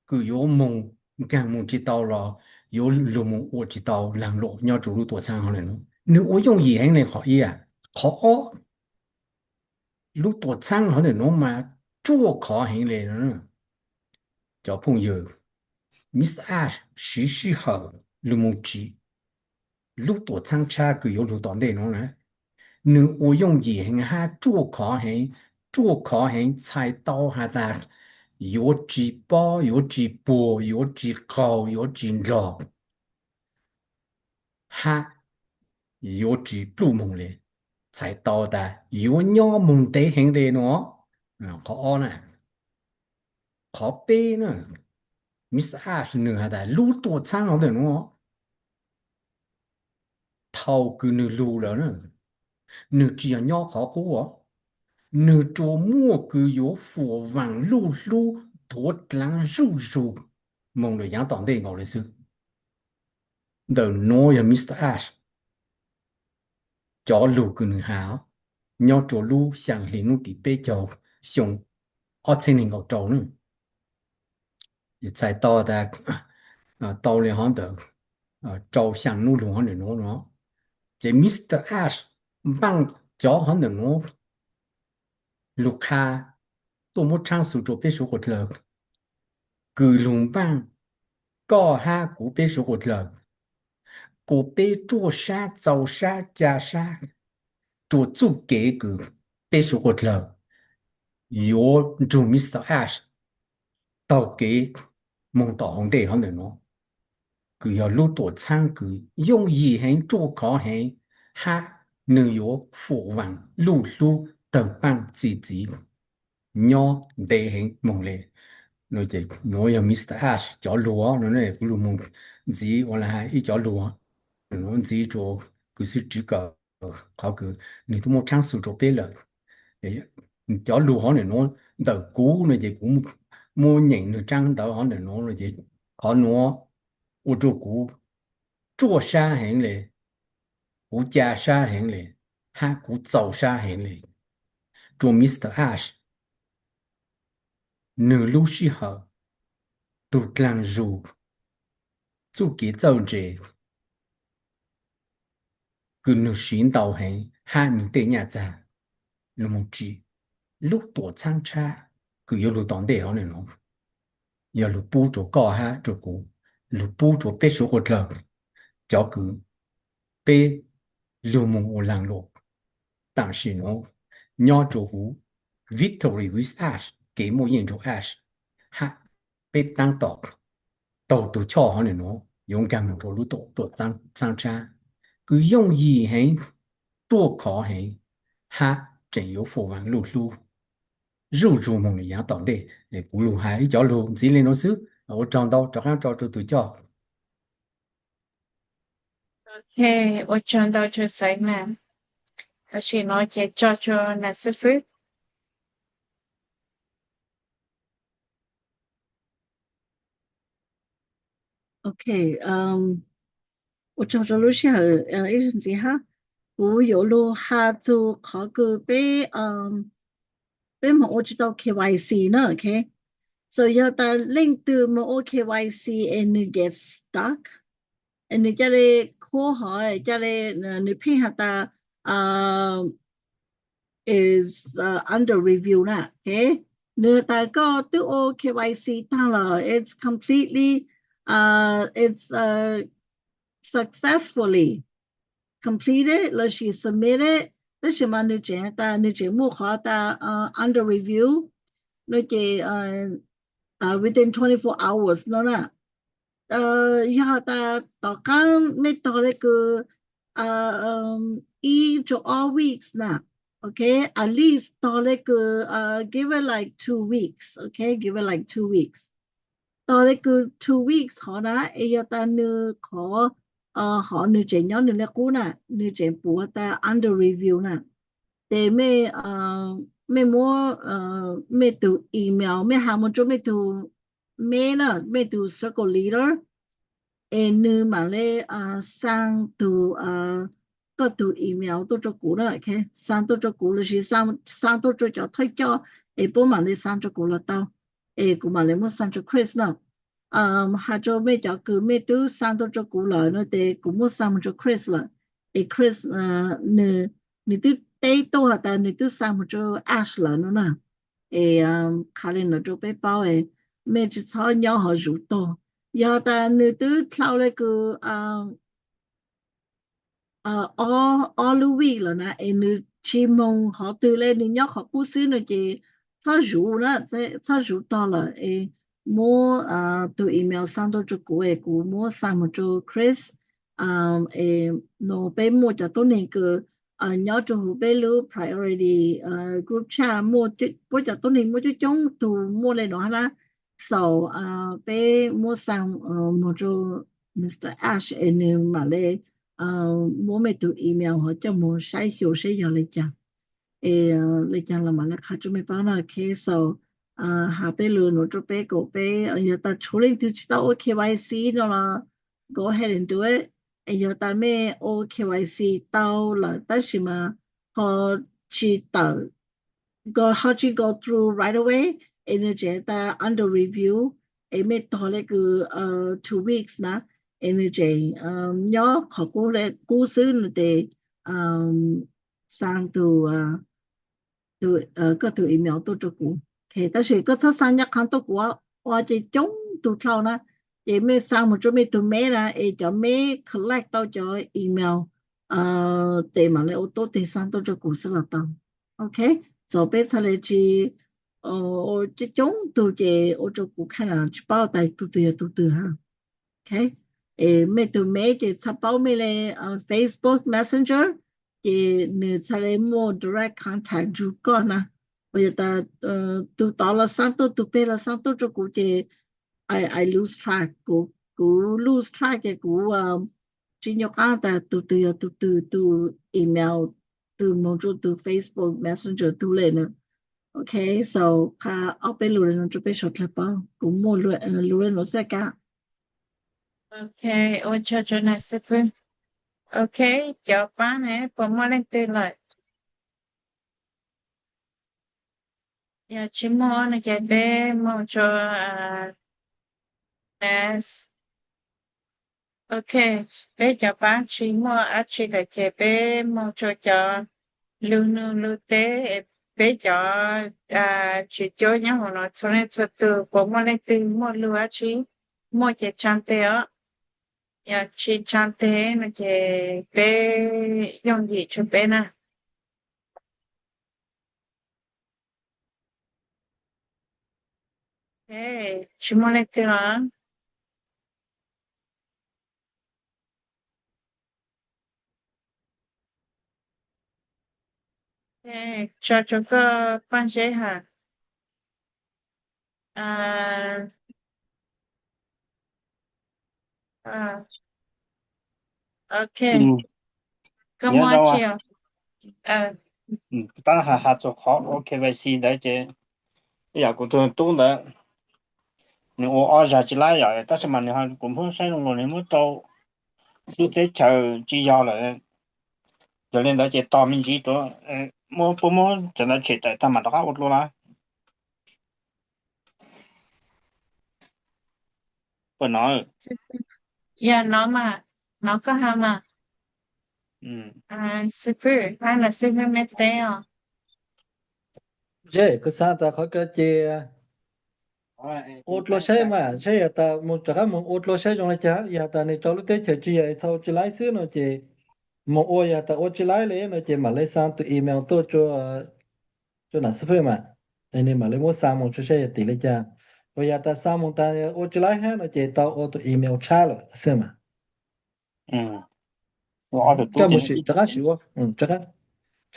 kws yuav moog nkaag moog tsi tau los yuav lug moog ua tsi tau laag luam nyob rua lub tuam txhaab hov ntawm nuav. Nwg ua yooj yim heev le qhov ib. Qhov ob, lub tuam txhaab hov ntawm nuav mas ruaj khov heev le. Cov phooj ywg, Mr Ash siv sij hawm lug moog tsim lub tuam txhaab tshab kws yuav lug tom ntej nuav na, nwg ua yooj yim heev hab ruaj khov heev, ruaj khov heev txhais tau has tas yuav tsi pob, yuav tsi puag, yuav tsi qaug, yuav tsi ndlog, hab yuav tsi pluj moog le, txhais tau tas yuav nyob moog ntev heev le nuav. Qhov ob na. Qhov peb na, Mr Ash nwg has tas lub tuam txhaab hov ntawm nuav thaus kws nwg lug lawm na, nwg tsi yog nyob qhov qub os, nwg tsuas muaj kws yuav fuam vaam luj hlub nthuav dlaav zuj zug moog lawm yaav tom ntej nkaus le xwb. Ntawm nuav yog Mr Ash cov lug kws nwg has nyob rua lub xyaa hli hnub tim peb caug xyoo ob txheeb neeg nkaum rau na. Txhais tau tas tau le hov ntawm rau xyaa nub lug hov ntawm nuav no, ces Mr Ash npaaj cov hov ntawm nuav lug qha tuaj muab tshaab xu rua peb suav qhua dlawg, kws lug npaaj koj hab kuv peb suav qhua dlawg, kuas peb ruaj sab txaus sab ca sab rua txuj kev kws peb suav qhua dlawg yuav nrug Mr Ash taug kev moog tom hauv ntej hov ntawm nuav, kws yog lub tuam txhaab kws yooj yim heev, ruaj khov heev, hab nwg yuav fuam vaam luj hlub tawg paaj txi txiv nyob ntev heev moog le. Nuav yog Mr Ash cov lug no, kuv lug moog ntxiv ua le has ib cov lug nuav ntxiv rua kws xib tswv kawm, qhov kws nwg tub muab tshaab xu rua peb lawm. Cov lug hov ntawm nuav ntawm kuv no ces kuv muab nyeem nwg tshaab ntawv hov ntawm nuav no ces qhov nuav ua rua kuv ruaj sab heev le, kuv ca sab heev le, hab kuv txaus sab heev le rua Mr Ash nwg lub sij hawm, tug dlaag zug, txuj kev txawj ntse kws nwg siv ntau heev hab nwg tej nyaj txag lug moog tsim lub tuam txhaab tshab kws yuav lug tom ntej hov ntawm nuav, yog lug pub rua koj hab rua kuv, lug pub rua peb suav qhua dlawg, cov kws peb lug moog ua laag luam taam sim nuav nyob rua huv Victory with Ash, kev muaj yeej nrug Ash, hab peb taab tom taug tug choj hov ntawm nuav yuav nkaag moog rua lub tuam txhaab tshab kws yooj yim heev, ruaj khov heev, hab tseem yuav fuam vaam luj hlub zuj zug moog le yaav tom ntej. Kuv lug has ib cov lug ntxiv le nuav xwb, ua tsaug ntau, rov qaab tso rua tug choj. Ok, ua tsaug ntau rua Xaiv Maam. Tam sim no ces tso rua Nam Xib Fwb. Ok, um, ua tsaug rau lub sij hawm, uh, ib zaug ntxiv hab. Kuv yuav lug has txug qhov kws peb, um, peb moog ua tsi tau K Y C na, ok? So yog tas leej twg moog ua K Y C es nwg get stuck, es nwg ca le khuab hov, ca le, uh, nwg pheej has tas, uh, is, uh, under review na, ok? Nwg has tas koj twb ua K Y C taag lawm, it's completely, uh, it's, uh, successfully completed lossis submitted, tab sis mas nwg tseem has tas, nwg tseem muaj qhov tas, uh, under review, no ces, uh, uh, within twenty-four hours no na. Uh, yog tas tom qaab mej tog le kws, uh, um, ib rau ob weeks na, ok, at least tog le kws, uh, give it like two weeks, ok, give it like two weeks. Tog le kws two weeks hov na, es yog tas nwg qhov, uh, hov nwg tseem nyob nwg le qub na, nwg tseem pum has tas under review na, ces mej, uh, mej muab, uh, mej tug email, mej has moog rua mej tug meb na, mej tug circle leader, es nwg maam le, uh, xaa tug, uh, koj tug email tuaj rua kuv na, ok, xaa tuaj rua kuv lossis xaa, xaa tuaj rua cov thawj coj, es puab maam le xaa rua kuv los tau, es kuv maam le muab xaa rua Chris na. Um, has rua mej cov kws mej twb xaa tuaj rua kuv lawm no tes kuv muab xaa moog rua Chris lawm, es Chris, uh, nwg, nwg twb teb tuaj has tas nwg twb xaa moog rua Ash lawm no na. Es, um, qha le nuav rua peb paub, es mej tsi txhob nyob hov zuv tog. Yog tas nwg twb dlhau le kws, um, uh, ob, ob lub week lawm na, es nwg tsi moog hov twg le, nwg nyob qhov qub xwb no ces txhob zuv na, txhob zuv tog lawm, es muab, uh, tug email xaa tuaj rua kuv, es kuv muab xaa moog rua Chris. Um, es no peb muaj cov tuab neeg kws, uh, nyob rua huv peb lub priority, uh, group chat, muaj, puab cov tuab neeg muaj coob coob tug muaj le nuav hab na. So, uh, peb muab xaa, uh, moog rua Mister Ash, es nwg maam le, uh, muab mej tug email hov coj moog saib xyuas saib yog le caag, es, uh, le caag los maam le qha rua mej paub na, ok? So, uh, has peb lug nuav rua peb kuas peb, uh, yog tas tshuav leej twg tsi tau ua K Y C no los go ahead and do it. Es yog tas mej ua K Y C tau lawm tab sis mas ho tsi tawm, ho tsi go through right away, es nwg tseem tas under review, es mej tog le kws, uh, two weeks na, es nwg tseem, um, nyob qhov qub le qub xwb no tes, um, xaa tug, uh, tug, uh, koj tug email tuaj rua kuv. Ok, tab sis koj txhob xaa nyob qhov tuaj kuv ua ces coob tug dlhau na, ces mej xaa moog rua mej tug meb na, es cov meb collect tau cov email, uh, tes maam le ua tuab teg xaa tuaj rua kuv xwb los tau. Ok, so peb txhaj le tsi, uh, ua coob coob tug ces ua rua kuv kinda tsi paub tas tug twg yog tug twg hab. Ok, es mej tug meb ces txhaj paub mej le, uh, Facebook Messenger, ces nwg txhaj le muaj direct contact nrug koj na. Yog tas, uh, tug tod los xaa tuaj, tug peg los xaa tuaj rua kuv ces I, I lose track, kuv, kuv lose track ces kuv, um, tsi nco qab tas tug twg yog tug twg, tug email, tug moog rua tug Facebook Messenger tug le na. Ok, so qha ob peb lug le nuav rua peb suav dlawg paub, kuv muaj lug le nuav xwb kab. Ok, ua tsaug rua nam xib fwb. Ok, cov paab ne puas muaj leej twg lawm? Yog tsi muaj no ces peb moog rua, ah, next. Ok, peb cov paab tsi muaj dab tsi lawm ces peb moog rua cov lug nug lug teb, peb cov, ah, tswv cuab nyob huv nuav txhua leej txhua tug puas muaj leej twg muaj lug dab tsi, muaj ces tsaa teg os. Yog tsi tsaa teg no ces peb yooj yim tsua peb na. Tsi muaj leej twg los? Tso rua koj Paaj Zeb has. Ok. Koj muaj tsi? Paab has has txug qhov ua K Y C ntawd ces, yam kuv tug tub ntawd, nws ua ob zag tsis laib yom, tab sis mas nws ho kuv muab saib zoo nkaus nws muab rau lub teb chaws tsis yog lawm. Yog li ntawd ces tos me ntsis rau, muab puab muab cov ntawd tshem tawm tag mam rov qab ua dua los. Puas no? Yog no mas, no koj hais mas. Xib fwb, hais los xib fwb me teb os. Zeb, kuv xav tas qhov kawg ces ua dlua saib mas, saib yog tas mus rov qab mus ua dlua saib zoo li cas, yog tas nws rau lub teb chaws tsis yog txhob ua tsis laib xwb no ces mus ua, yog tas ua tsis laib li no ces mam li xa tus email tuaj rau nam xib fwb mas, nws mam li muab xa mus rau saib yog tim li cas. Uas yog tas xa mus tas ua tsis laib hab no ces tau ua tus email tshab lawm xwb mas. Koj mus sim rov qab sim ua, rov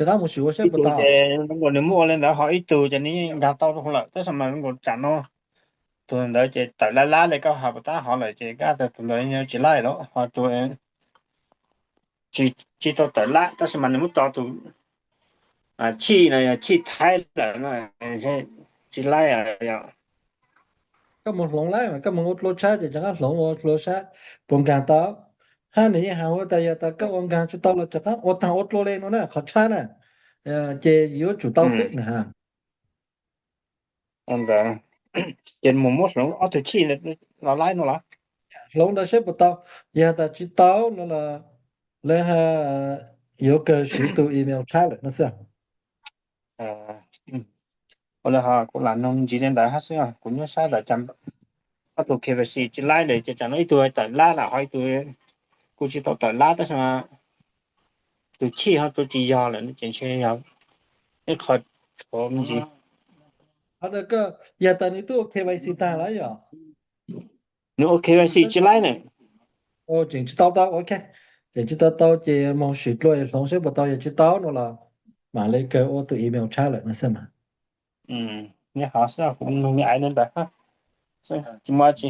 qab mus sim ua saib puas tau. Nws muab ua li ntawd ho ib tug ces nws yeej nkag tau rau lawm, tab sis mas nkaus tsam no tus ntawd ces tawm lab lab li koj hais puas tab hov lawm ces koj tas tus ntawd yog tsis laib lawm ho tus tsis tau tawm lab tab sis mas nws muab tso tus chij no yog chij Thaib lawm no, tsis laib. Koj mus hloov lawm mas koj mus ua dlua tshab ces rov qab hloov ua dlua tshab puas nkag tau. Hab nws yeej hais ua tas yog tas koj ua nkag tsis tau los rov qab ua tag ua dlua li no na, qhov tshab na, ces yuav tsum tau xwb na. Ces mus muab hloov ob tug chij los laib no los? Hloov ntawd saib puas tau, yog tas tsis tau no los lawv yuav kawg siv tus email tshab lawm no xwb. Ua li ho kuv lam noog ntsis li ntawd hab xwb, kuv nyuaj sab tas ob tug K Y C tsis laib lawm ces tsam no ib tug tawm lab lawm ho ib tug kuj tsis tau tawm lab tab sis tus chij ho tus tsis yog lawm no ces ntshe yog ib qho tshuav me ntsis. Yog tas nws twb ua K Y C tag lawm yom? Nws ua K Y C tsis laib na. Tseem tsis tau tau, ok. Tseem tsis tau tau ces moog sim dlua hloov saib puas tau, yog tsis tau no los mam li kawg ua tus email tshab lawm no xwb mas. Nyob hov xwb, kuv nug me aiv ntawd, tsis muaj dab tsi.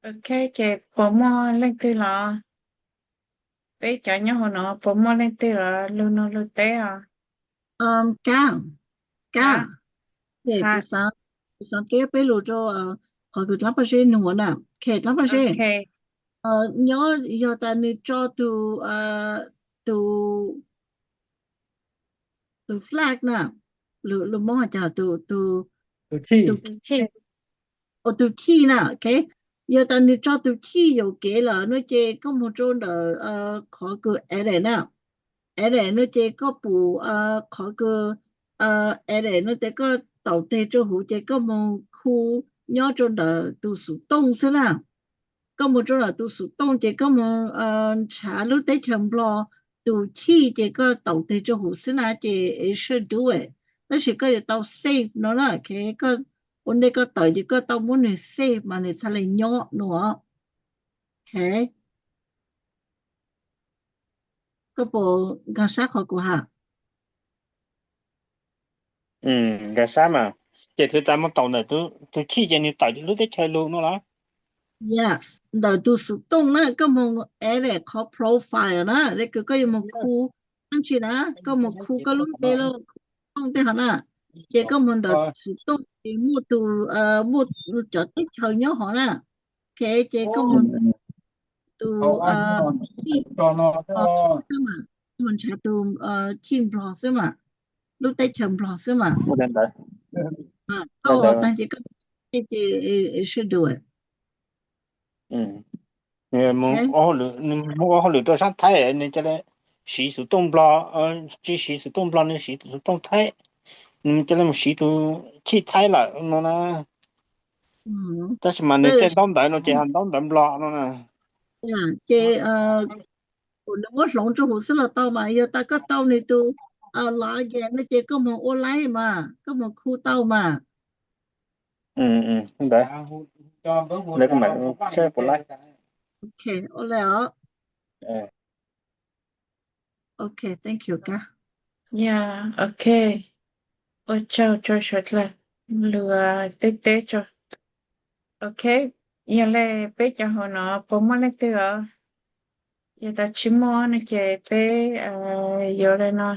Ok, ces puas muaj leej twg los? Peb cov nyob hauv no puas muaj leej twg los lug nug lug teb os? Kab, Kab, kuv xaav keb peb lug rau qhov kws dlaab paj zeb nug na. Dlaab paj zeb, nyob yog tas nws tso tus, tus, tus flag na, lus Moob has cas, tus, tus chij na, ok. Yog tas nws tso tus chij yuam kev lawm no ces koj moog rau ntawm qhov kws edit na, edit no ces koj pum qhov kws edit no tes koj taum teg rau huv ces koj moog khu nyob rau ntawm tus xov tooj xwb na. Koj moog rau ntawm tus xov tooj ces koj moog nrhav lub teb chaws Nplog tus chij ces koj taum teg rau huv xwb na ces it should do it. Tab sis koj yuav tau save no na, ok. Koj ua ntej koj tawm ces koj tau muab nwg save mas nwg txhaj le nyob no. Ok, koj puas nkag sab qhov kuv has? Nkag sab mas. Ces thaum tas moog taum ntawm tus chij ces nwg tawm lub teb chaws lug no los? Yes, ntawm tus xov tooj na, koj moog edit qhov profile na, le kws koj yuav moog khu, tab sis na koj moog khu koj lub npe lug, khu tooj tej hov na, ces koj moog ntawm tus xov tooj ces muaj tus, muaj cov teb chaws nyob hov na. Ok, ces koj moog tus, koj moog nrhav tus chij Nplog xwb mas, lub teb chaws Nplog xwb mas. Koj ua tag ces koj, ces it should do it. Nwg moog ua hauj lwm rau sab Thaib, nwg ca le siv xov tooj Nplog, tsis siv xov tooj Nplog, nwg siv tus xov tooj Thaib, nwg ca le moog siv tus chij Thaib lawm no na. Tab sis mas nwg tej ntaub ntawv no ces ho ntaub ntawv Nplog no na. Ces kuv nws muab hloov rau huv xwb los tau mas, yog tas koj tau nws tus login no ces koj moog ua laib mas, koj moog khu tau mas. Ntawd, lawv kuj mam saib puas laib. Ok, ua le os. Ok, thank you kab. Yog, ok. Ua tsaug rau suav dlawg lug teb teb tso. Ok, yog le peb cov hauv no puas muaj leej twg os? Yog tas tsis muaj no ces peb yuav li no.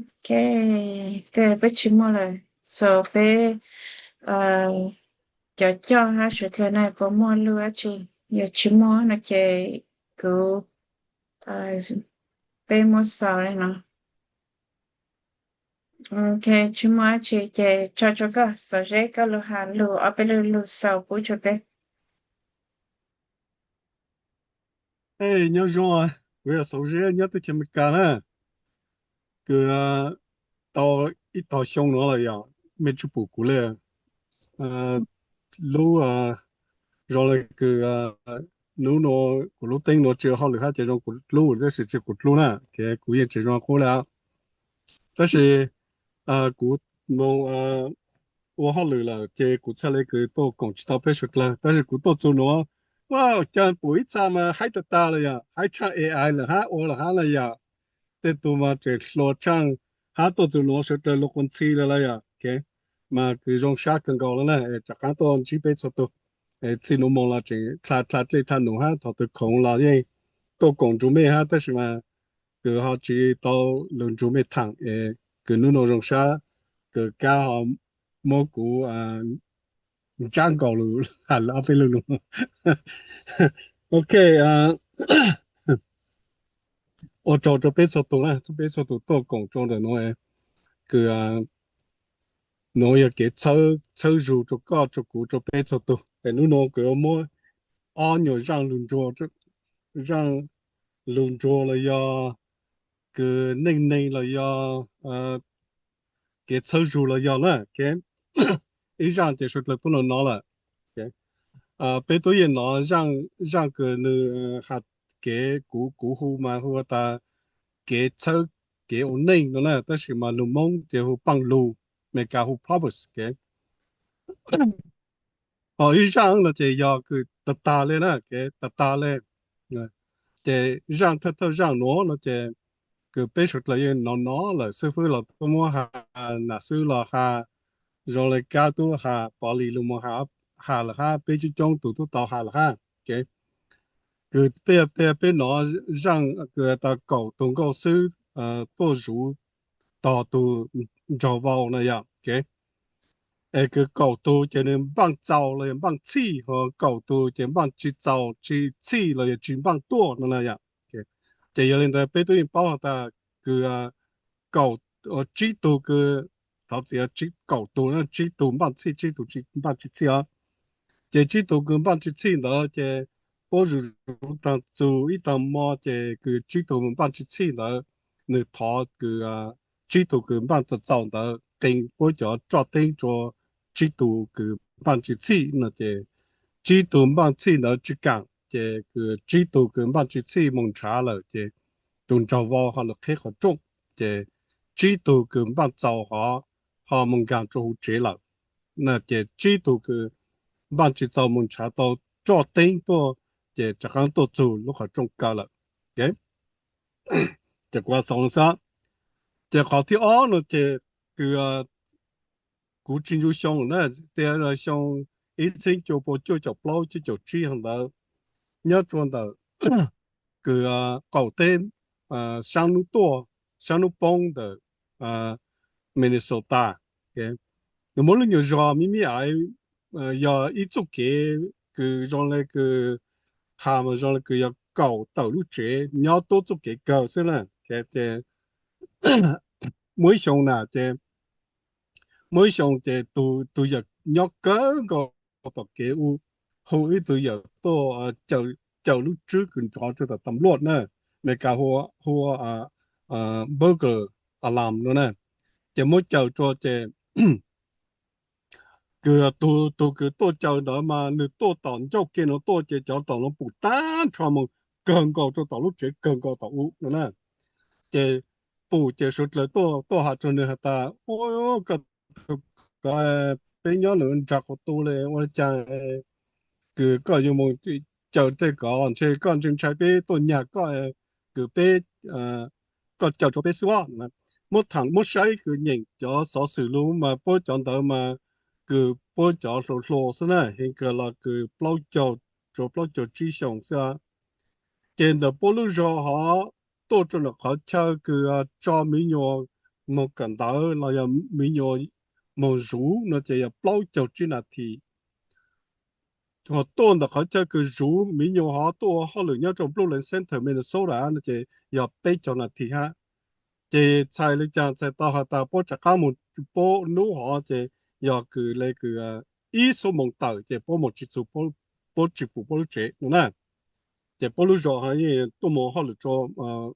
Ok, tej peb tsis muaj lawm, so peb cov coj hab suav dlawg na puas muaj lub dab tsi? Yog tsis muaj no ces kuv, peb muab xaus li no. Ok, tsis muaj dab tsi ces tso rua koj xaus zeb koj lug has lug ob peb lug lug xaus pub rua peb. Nyob zoo, kuv yog Xauv Zeb nyob teb chaws Amelikas na. Kws tau ib tog xyoo nuav lawm yog mej tsis pum kuv le. Lub, zoo le kws nub nua kuv lub teeb nua tsis hauj lwm hab ces zoo kuv dlub, tab sis tsis kuv dlub na, kuv yeej tseem zoo qub le. Tab sis kuv moog ua hauj lwm lawm ces kuv txhaj le kws tuaj koom tsis tau peb suav dlawg, tab sis kuv tuaj txug nuav, ua cas pum ib txha mas haib tag tag le yom, haib tshaaj A I lawm hab ua lawm hab le yom. Tej tug mas tseem hluas tshaaj hab tuaj txug nuav suav dlawg lug quas ntxhi le le yom. Mas kws zoo sab kawg nkaus le na, rov qaab tuaj ntsib peb txhua tug. Txij nuav moog los tseem dlha dlha dlej dlha num hab thaum twg khoom los yeej tuaj koom nrug mej hab, tab sis mas kws ho tsis tau lug nrug mej thaam es kws nub nua zoo sab kws kab ho muab kuv ntsab nkaus lug has lawm ob peb lug lug. Ok, ua tsaug rua peb txhua tug na, peb txhua tug tuaj koom rua ntawm nuav, kws nuav yog kev txhawb zug rua koj rua kuv rua peb txhua tug. Es nub nua kws muab ob nyuas zaaj lug nruag, zaaj lug nruag los yog kws neej neeg los yog kev txhawb zug los yog na, ib zaaj ces suav dlawg tuab nov nov lawm. Peb tuab yeej nov zaaj kws nwg has kev, kuv, kuv hu mas hu tas kev txhawb, kev ua neej no na, tab sis mas lug Moob ces hu paaj lug, Amelikas hu proverbs. Ho ib zaaj no ces yog kws tag tag le na, kev tag tag le. Ces zaaj thawj thawj zaaj nuav no ces kws peb suav dlawg yeej nov nov lawm, xib fwb los tuaj muab has, nam xwb los has, zoo le kab tub has, pov lis lug moog has lawm hab, peb coob coob tug tub tau has lawm hab. Kws peb, peb nov zaaj kws tas kaum tug nkauj xwb tuaj zuv tog tug nraug vau na yom. Es kws kaum tug ces nwg npaaj txaus los yog npaaj txhij, ho kaum tug ces npaaj tsis txaus, tsis txhij los yog tsis npaaj tuaj no na yom. Ces yog le ntawd peb tub yeej paub has tas kws kaum, tsib tug kws, thov txiv, kaum tug na, tsib tug npaaj txhij, tsib tug npaaj tsis txhij os. Ces tsib tug kws npaaj tsis txhij ntawd ces puab zuj zus taag txug ib taag mo ces kws tsib tug npaaj tsis txhij ntawd, nwg thov kws tsib tug kws npaaj txaus txaus ntawd qee puab cov roj teeb rua tsib tug kws npaaj tsis txhij no ces tsib tug npaaj txhij ntawd tsis kaam ces kws tsib tug kws npaaj tsis txhij moog nrhav lawm ces tug nraug vau ho lug qheb qhov rooj, ces tsib tug kws npaaj txaus ho, ho moog nkaag rua huv tsev lawm. Na ces tsib tug kws npaaj tsis txaus moog nrhav tau roj teeb tuaj ces rov qaab tuaj txug lub qhov rooj kaw lawm. Ces kuv xaus xwb. Ces qhov thib ob no ces kws kuv tsis ntsu xyoo na, tias xyoo ib txheeb cuaj pua cuaj caum plaub cuaj caum tsib hov ntawd, nyob rua ntawm kws qaum teb saab nub tuaj, saab nub poob ntawm Minnesota. Nws muab lub nyuas zog mib mib aiv, yog ib txuj kev kws zoo le kws has mas zoo le kws yog kaum tawm lub tsev nyob tuab txuj kev kawg xwb na. Ces muaj ib xyoo na ces, muaj ib xyoo ces tus yawm nyob kawg nkaus tom kev u, hu ib tug yawm tuaj cawm lub tswb kws nrov rua tom tam luaj na, Amelikas hu ua burglar alarm no na. Ces muab cawm rua ces kws tug, tug kws tuaj cawm ntawd mas nwg tuaj tom ncauj ke no tuaj ces cov tom no pum tag nrho moog kawg nkaus rua tom lub tsev kawg nkaus tom u no na. Ces pum ces suav dlawg tuaj, tuaj has rua nwg has tas, ua, koj tug ko, peb nyob nws nrag qhov tu le ua caag kws koj yuav moog cawm tej ko, ntshe koj ntshai ntshai peb tuaj nyag koj, kws peb, koj cawm rua peb xwb os. Muab thaam muab saib kws nyeem cov xov xwm lug mas puab cov ntawd mas kws puab cov hlua hlua xwb na, heev kawg los kws plaub caug, rua plaub caug tsib xyoos xwb os. Ces ntawm puab lub zog ho tuaj rau ntawm qhov chaw kws tso miv nyuas moog kawm ntawv los yog miv nyuas moog zuv no ces yog plaub caug tsib nas this. Ho tuaj ntawm qhov chaw kws zuv miv nyuas ho tuaj ua hauj lwm nyob rau Brooklyn Center Minnesota no ces yog peb caug nas this hab. Ces txhais le caag, txhais tau has tas puab rov qaab moog puab nub hov ces yog kws le kws ib xuab moos tawm ces puab moog tsi txug, puab tsi pum puab lub tsev no na. Ces puab lub zog ho yeej tuaj moog hauj lwm rua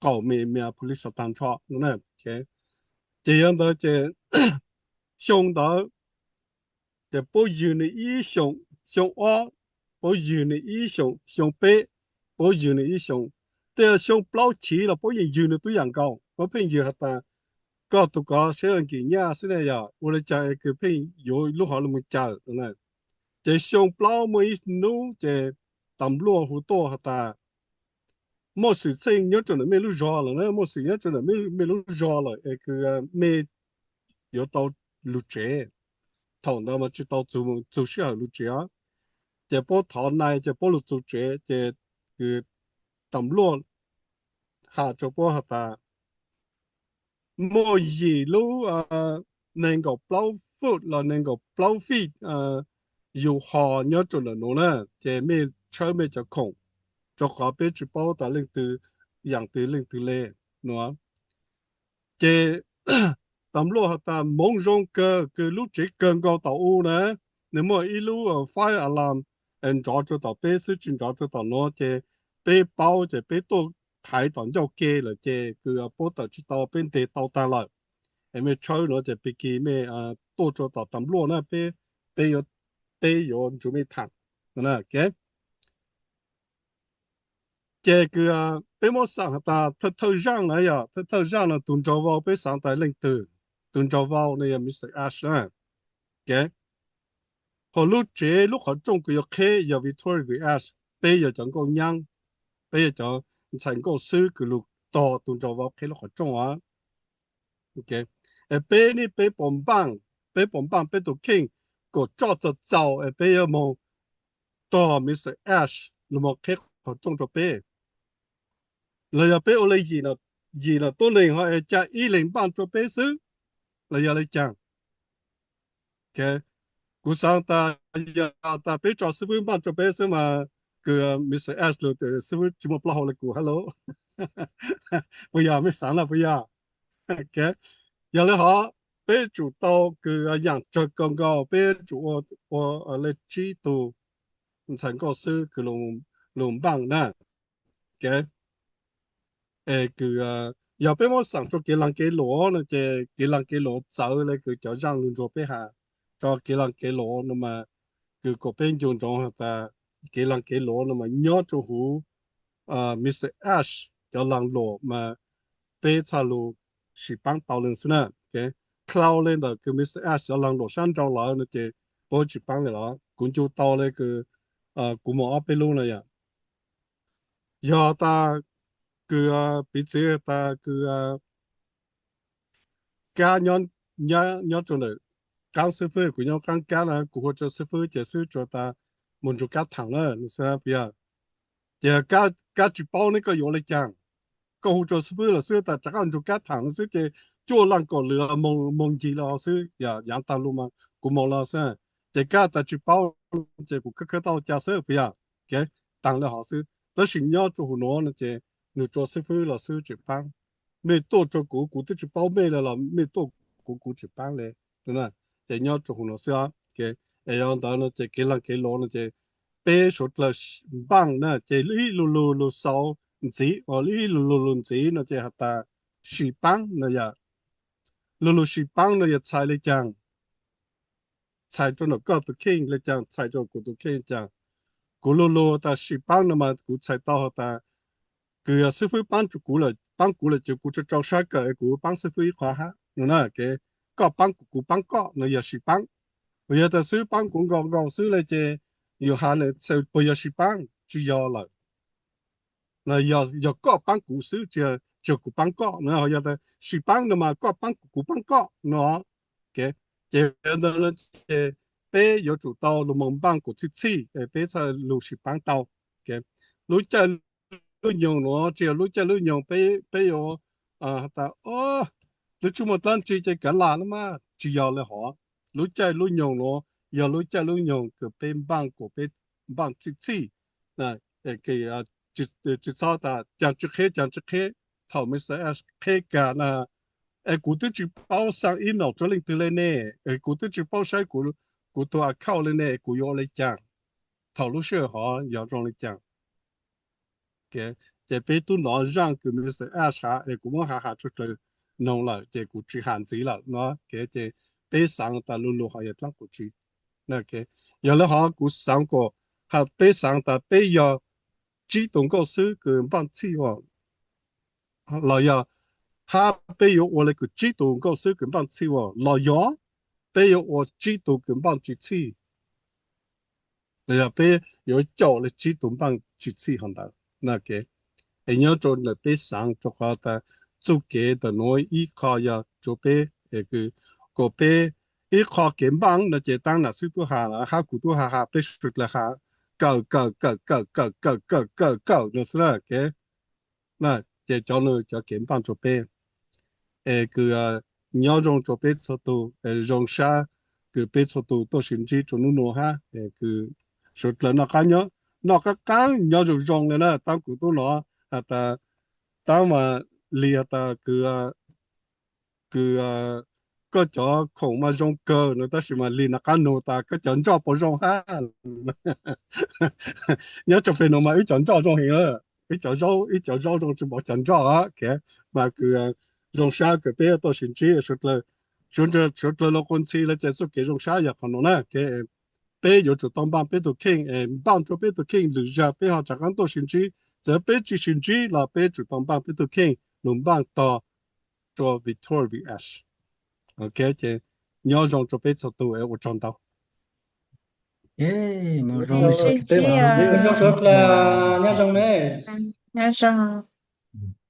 qaum Minneapolis taag nrho no na. Ces yog ntawd ces xyoo ntawd ces puab ywg nws ib xyoos, xyoo ob puab ywg nws ib xyoos, xyoo peb puab ywg nws ib xyoos, tej xyoo plaub chiv los puab yeej ywg nws tub yaam nkaus. Puab pheej ywg has tas koj tug kov sab Askiv nyaj xwb ne, yog ua le caag es kws pheej yuav lub hov lug moog cawm no na. Ces xyoo plaub muaj ib nub ces tam luaj hu tuaj has tas muaj xwm txheej nyob rau ntawm mej lub zog lawm na, muaj xwm nyob rau ntawm mej lub zog lawm es kws mej yuav tau lug tsev. Thaum ntawd mas tsi tau txug sij hawm lug tsev os. Ces puab thov nai ces puab lug txug tsev ces kws tam luaj has rua puab has tas muaj yim lub nees nkaum plaub foot los nees nkaum plaub feet yus hos nyob rau ntawm nuav na, ces mej tshawb mej cov khoom, rua qhov peb tsi paub tas leej twg, yaam twg leej twg le nuav. Ces tam luaj has tas moov zoo kawg kws lub tsev kawg nkaus tom u na, nws muaj ib lub fire alarm nrov rua tom peb xwb tsi nrov rua tom nuav, ces peb paub ces peb tuaj thaiv tom ncauj ke lawm ces kws puab tawm tsi tau, peb nteg tau taag lawm. Es mej tshawb nuav ces pig kig mej tuaj rua tom tam luaj na, peb, peb yuav, peb yuav nrug mej thaam. Ces kws peb muab xaam has tas thawj thawj zaaj na, yog thawj thawj zaaj no tug nraug vau peb xaav tas leej twg? Tug nraug vau no yog Mr Ash na. Ho lub tsev lub qhov rooj kws yuav qheb yog Victoria kws Ash, peb yog cov nkauj nyaab, peb yog cov ntxhais nkauj xwb kws lug tog tug nraug vau qheb lub qhov rooj os. Es peb ne, peb puas npaaj, peb puas npaaj peb tug kheej kom roj txaus txaus es peb yuav moog tog Mr Ash lug moog qheb qhov rooj rua peb? Los yog peb ua le yim, yim los tuab neeg ho es ca ib leeg npaaj rua peb xwb los yog le caag? Kuv xaav tas yog tas peb tso xib fwb npaaj rua peb xwb mas kws Mr Ash lug xib fwb tsi muaj plaub hau le kuv hab lauj. Puas yog? Mej xaav na puas yog? Yog le hov peb tsum tau kws yaam tsawg kaus nkaus peb tsum ua le tsib tug ntxhais nkauj xwb kws lug npaaj na. Es kws yog peb muab xaam rua kev laag kev luam no ces kev laag kev luam txawv le kws cov zaaj lug nrug peb has. Rua kev laag kev luam no mas kws kuas peb ncu ntsoov has tas kev laag kev luam no mas nyob rua huv Mr Ash cov laag luam mas peb txhaj lug sis paab tau le xwb na. Dlhau le ntawm kws Mr Ash cov laag luam sab nrau lawm no ces puab tsi paab le los? Kuv ncu tau le kws kuv moog ob peb lub no yog, yog tas kws piv txwv tas kws Kab nyob rua ntawm qaab xib fwb, kuv nyob qaab Kab na, kuv hu rua xib fwb ces xib fwb tsuas tas moog nrug Kab thaam na, puas yog? Ces Kab tsi paub ne koj yuav le caag, koj hu rua xib fwb los xib fwb tas rov qab nrug Kab thaam no xwb ces cuaj laaj kaum lwm moog ncig le hov xwb, yaav taag lug mas kuv moog le hov xwb. Ces Kab tas tsi paub ces kuv khawb khawb tau ca xwb puas yog? Taag le hov xwb. Tab sis nyob rua huv nuav no ces nwg rua xib fwb los xib fwb tseem paab. Mej tuaj rua kuv, kuv twb tsi paub mej le los mej tuaj kuv, kuv tseem paab le. Ces nyob rua huv nuav xwb. Es yog ntawd no ces kev laag kev luam no ces peb suav dlawg npaaj na ces ib lug lug lug xaus ntxiv, ib lug lug lug ntxiv no ces has tas sis paab no yog, lug lug sis paab no yog txhais le caag? Txhais rua ntawm koj tug kheej le caag, txhais rua kuv tug kheej caag? Kuv lug lug tas sis paab no mas kuv txhais tau has tas kws yog xib fwb paab kuv lawm, paab kuv lawm ces kuv rua rua sab kawm es kuv paab xib fwb ib qho hab no na. Koj paab kuv, kuv paab koj no yog sis paab. Yog tas xib fwb paab kuv nkaus nkaus xwb le ces yus has le puas yog sis paab? Tsi yog lawm. Yog koj paab kuv xwb, tsi yog kuv paab koj no. Yog tas sis paab no mas koj paab kuv, kuv paab koj no. Ces ntawd ces peb yuav tsum tau lug moog npaaj kuas txhij txhij es peb txhaj lug sis paab tau. Lub caij lub nyoog nuav tsis yog lub caij lub nyoog peb, peb yuav tas o, lub tsuj muaj dlaab tsi ces kav lam lawm mas tsis yog le hov. Lub caij lub nyoog nuav yog lub caij lub nyoog kws peb npaaj kuas peb npaaj txhij txhij, tsis txhob tas caag tsi qheb caag tsi qheb. Thaum Mr Ash qheb kag na, es kuv twb tsis paub xaa email rua leej twg le ne, es kuv twb tsis paub saib kuv, kuv tug account le ne, kuv yuav ua le caag? Thaum lub sij hawm hov yog zoo le caag? Ces peb tub nov zaaj kws Mr Ash has es kuv muab has has tsuj dlawg noog lawm ces kuv tsis has ntxiv lawm no. Ces peb xaav tas lu lug hov yog dlaab kuv tsi. Yog le hov kuv xaav kuas has peb xaav tas peb yog tsib tug nkauj xwb kws npaaj txhij ua, los yog hab peb yuav ua le kws tsib tug nkauj xwb kws npaaj txhij ua, los yog peb yuav ua tsib tug kws npaaj tsi txhij, los yog peb yuav caum le tsib tug npaaj tsi txhij hov ntawd. Es nyob rua ntawm peb xaav rua qhov tas txuj kev ntawm nuav ib qho yog rua peb, kuas peb ib qho kev npaaj no ces taab nam xwb tub has hab kuv tub has has peb sawv dlawg has kawm kawm kawm kawm kawm kawm kawm kawm kawm no xwb na. Ces cov nuav cov kev npaaj rua peb es kws nyob zoo rua peb txhua tug, zoo sab kws peb txhua tug tuaj sib ntsib rua nub nuav hab kws sawv dlawg noj qaab nyob, noj qaab qaab nyob zoo zoo le na. Taab kuv tub nov has tas, taab mas Lig has tas kws kws koj cov khoom mas zoo kawg no, tab sis mas Lig nov qab nug tas koj cov ntsoj puas zoo hab? Nyob rua peg nuav mas wb cov ntsoj zoo heev lawm, wb cov zaub, wb cov zaub zoo tsi npaum cov ntsoj. Mas kws zoo sab kws peb tuaj sib ntsib sawv dlawg, sawv dlawg los quas ntxhi le ces txuj kev zoo sab yog qhov nuav na. Peb yuav tsum tau npaaj peb tug kheej, npaaj rua peb tug kheej lwm zag peb ho rov qaab tuaj sib ntsib. Txawm peb tsi sib ntsib los peb tsum tau npaaj peb tug kheej lug npaaj tog rua Victoria Ash. Ok, ces nyob zoo rua peb txhua tug, ua tsaug ntau. Mus zoo, sib ntsib, nyob zoo ne, nyob zoo.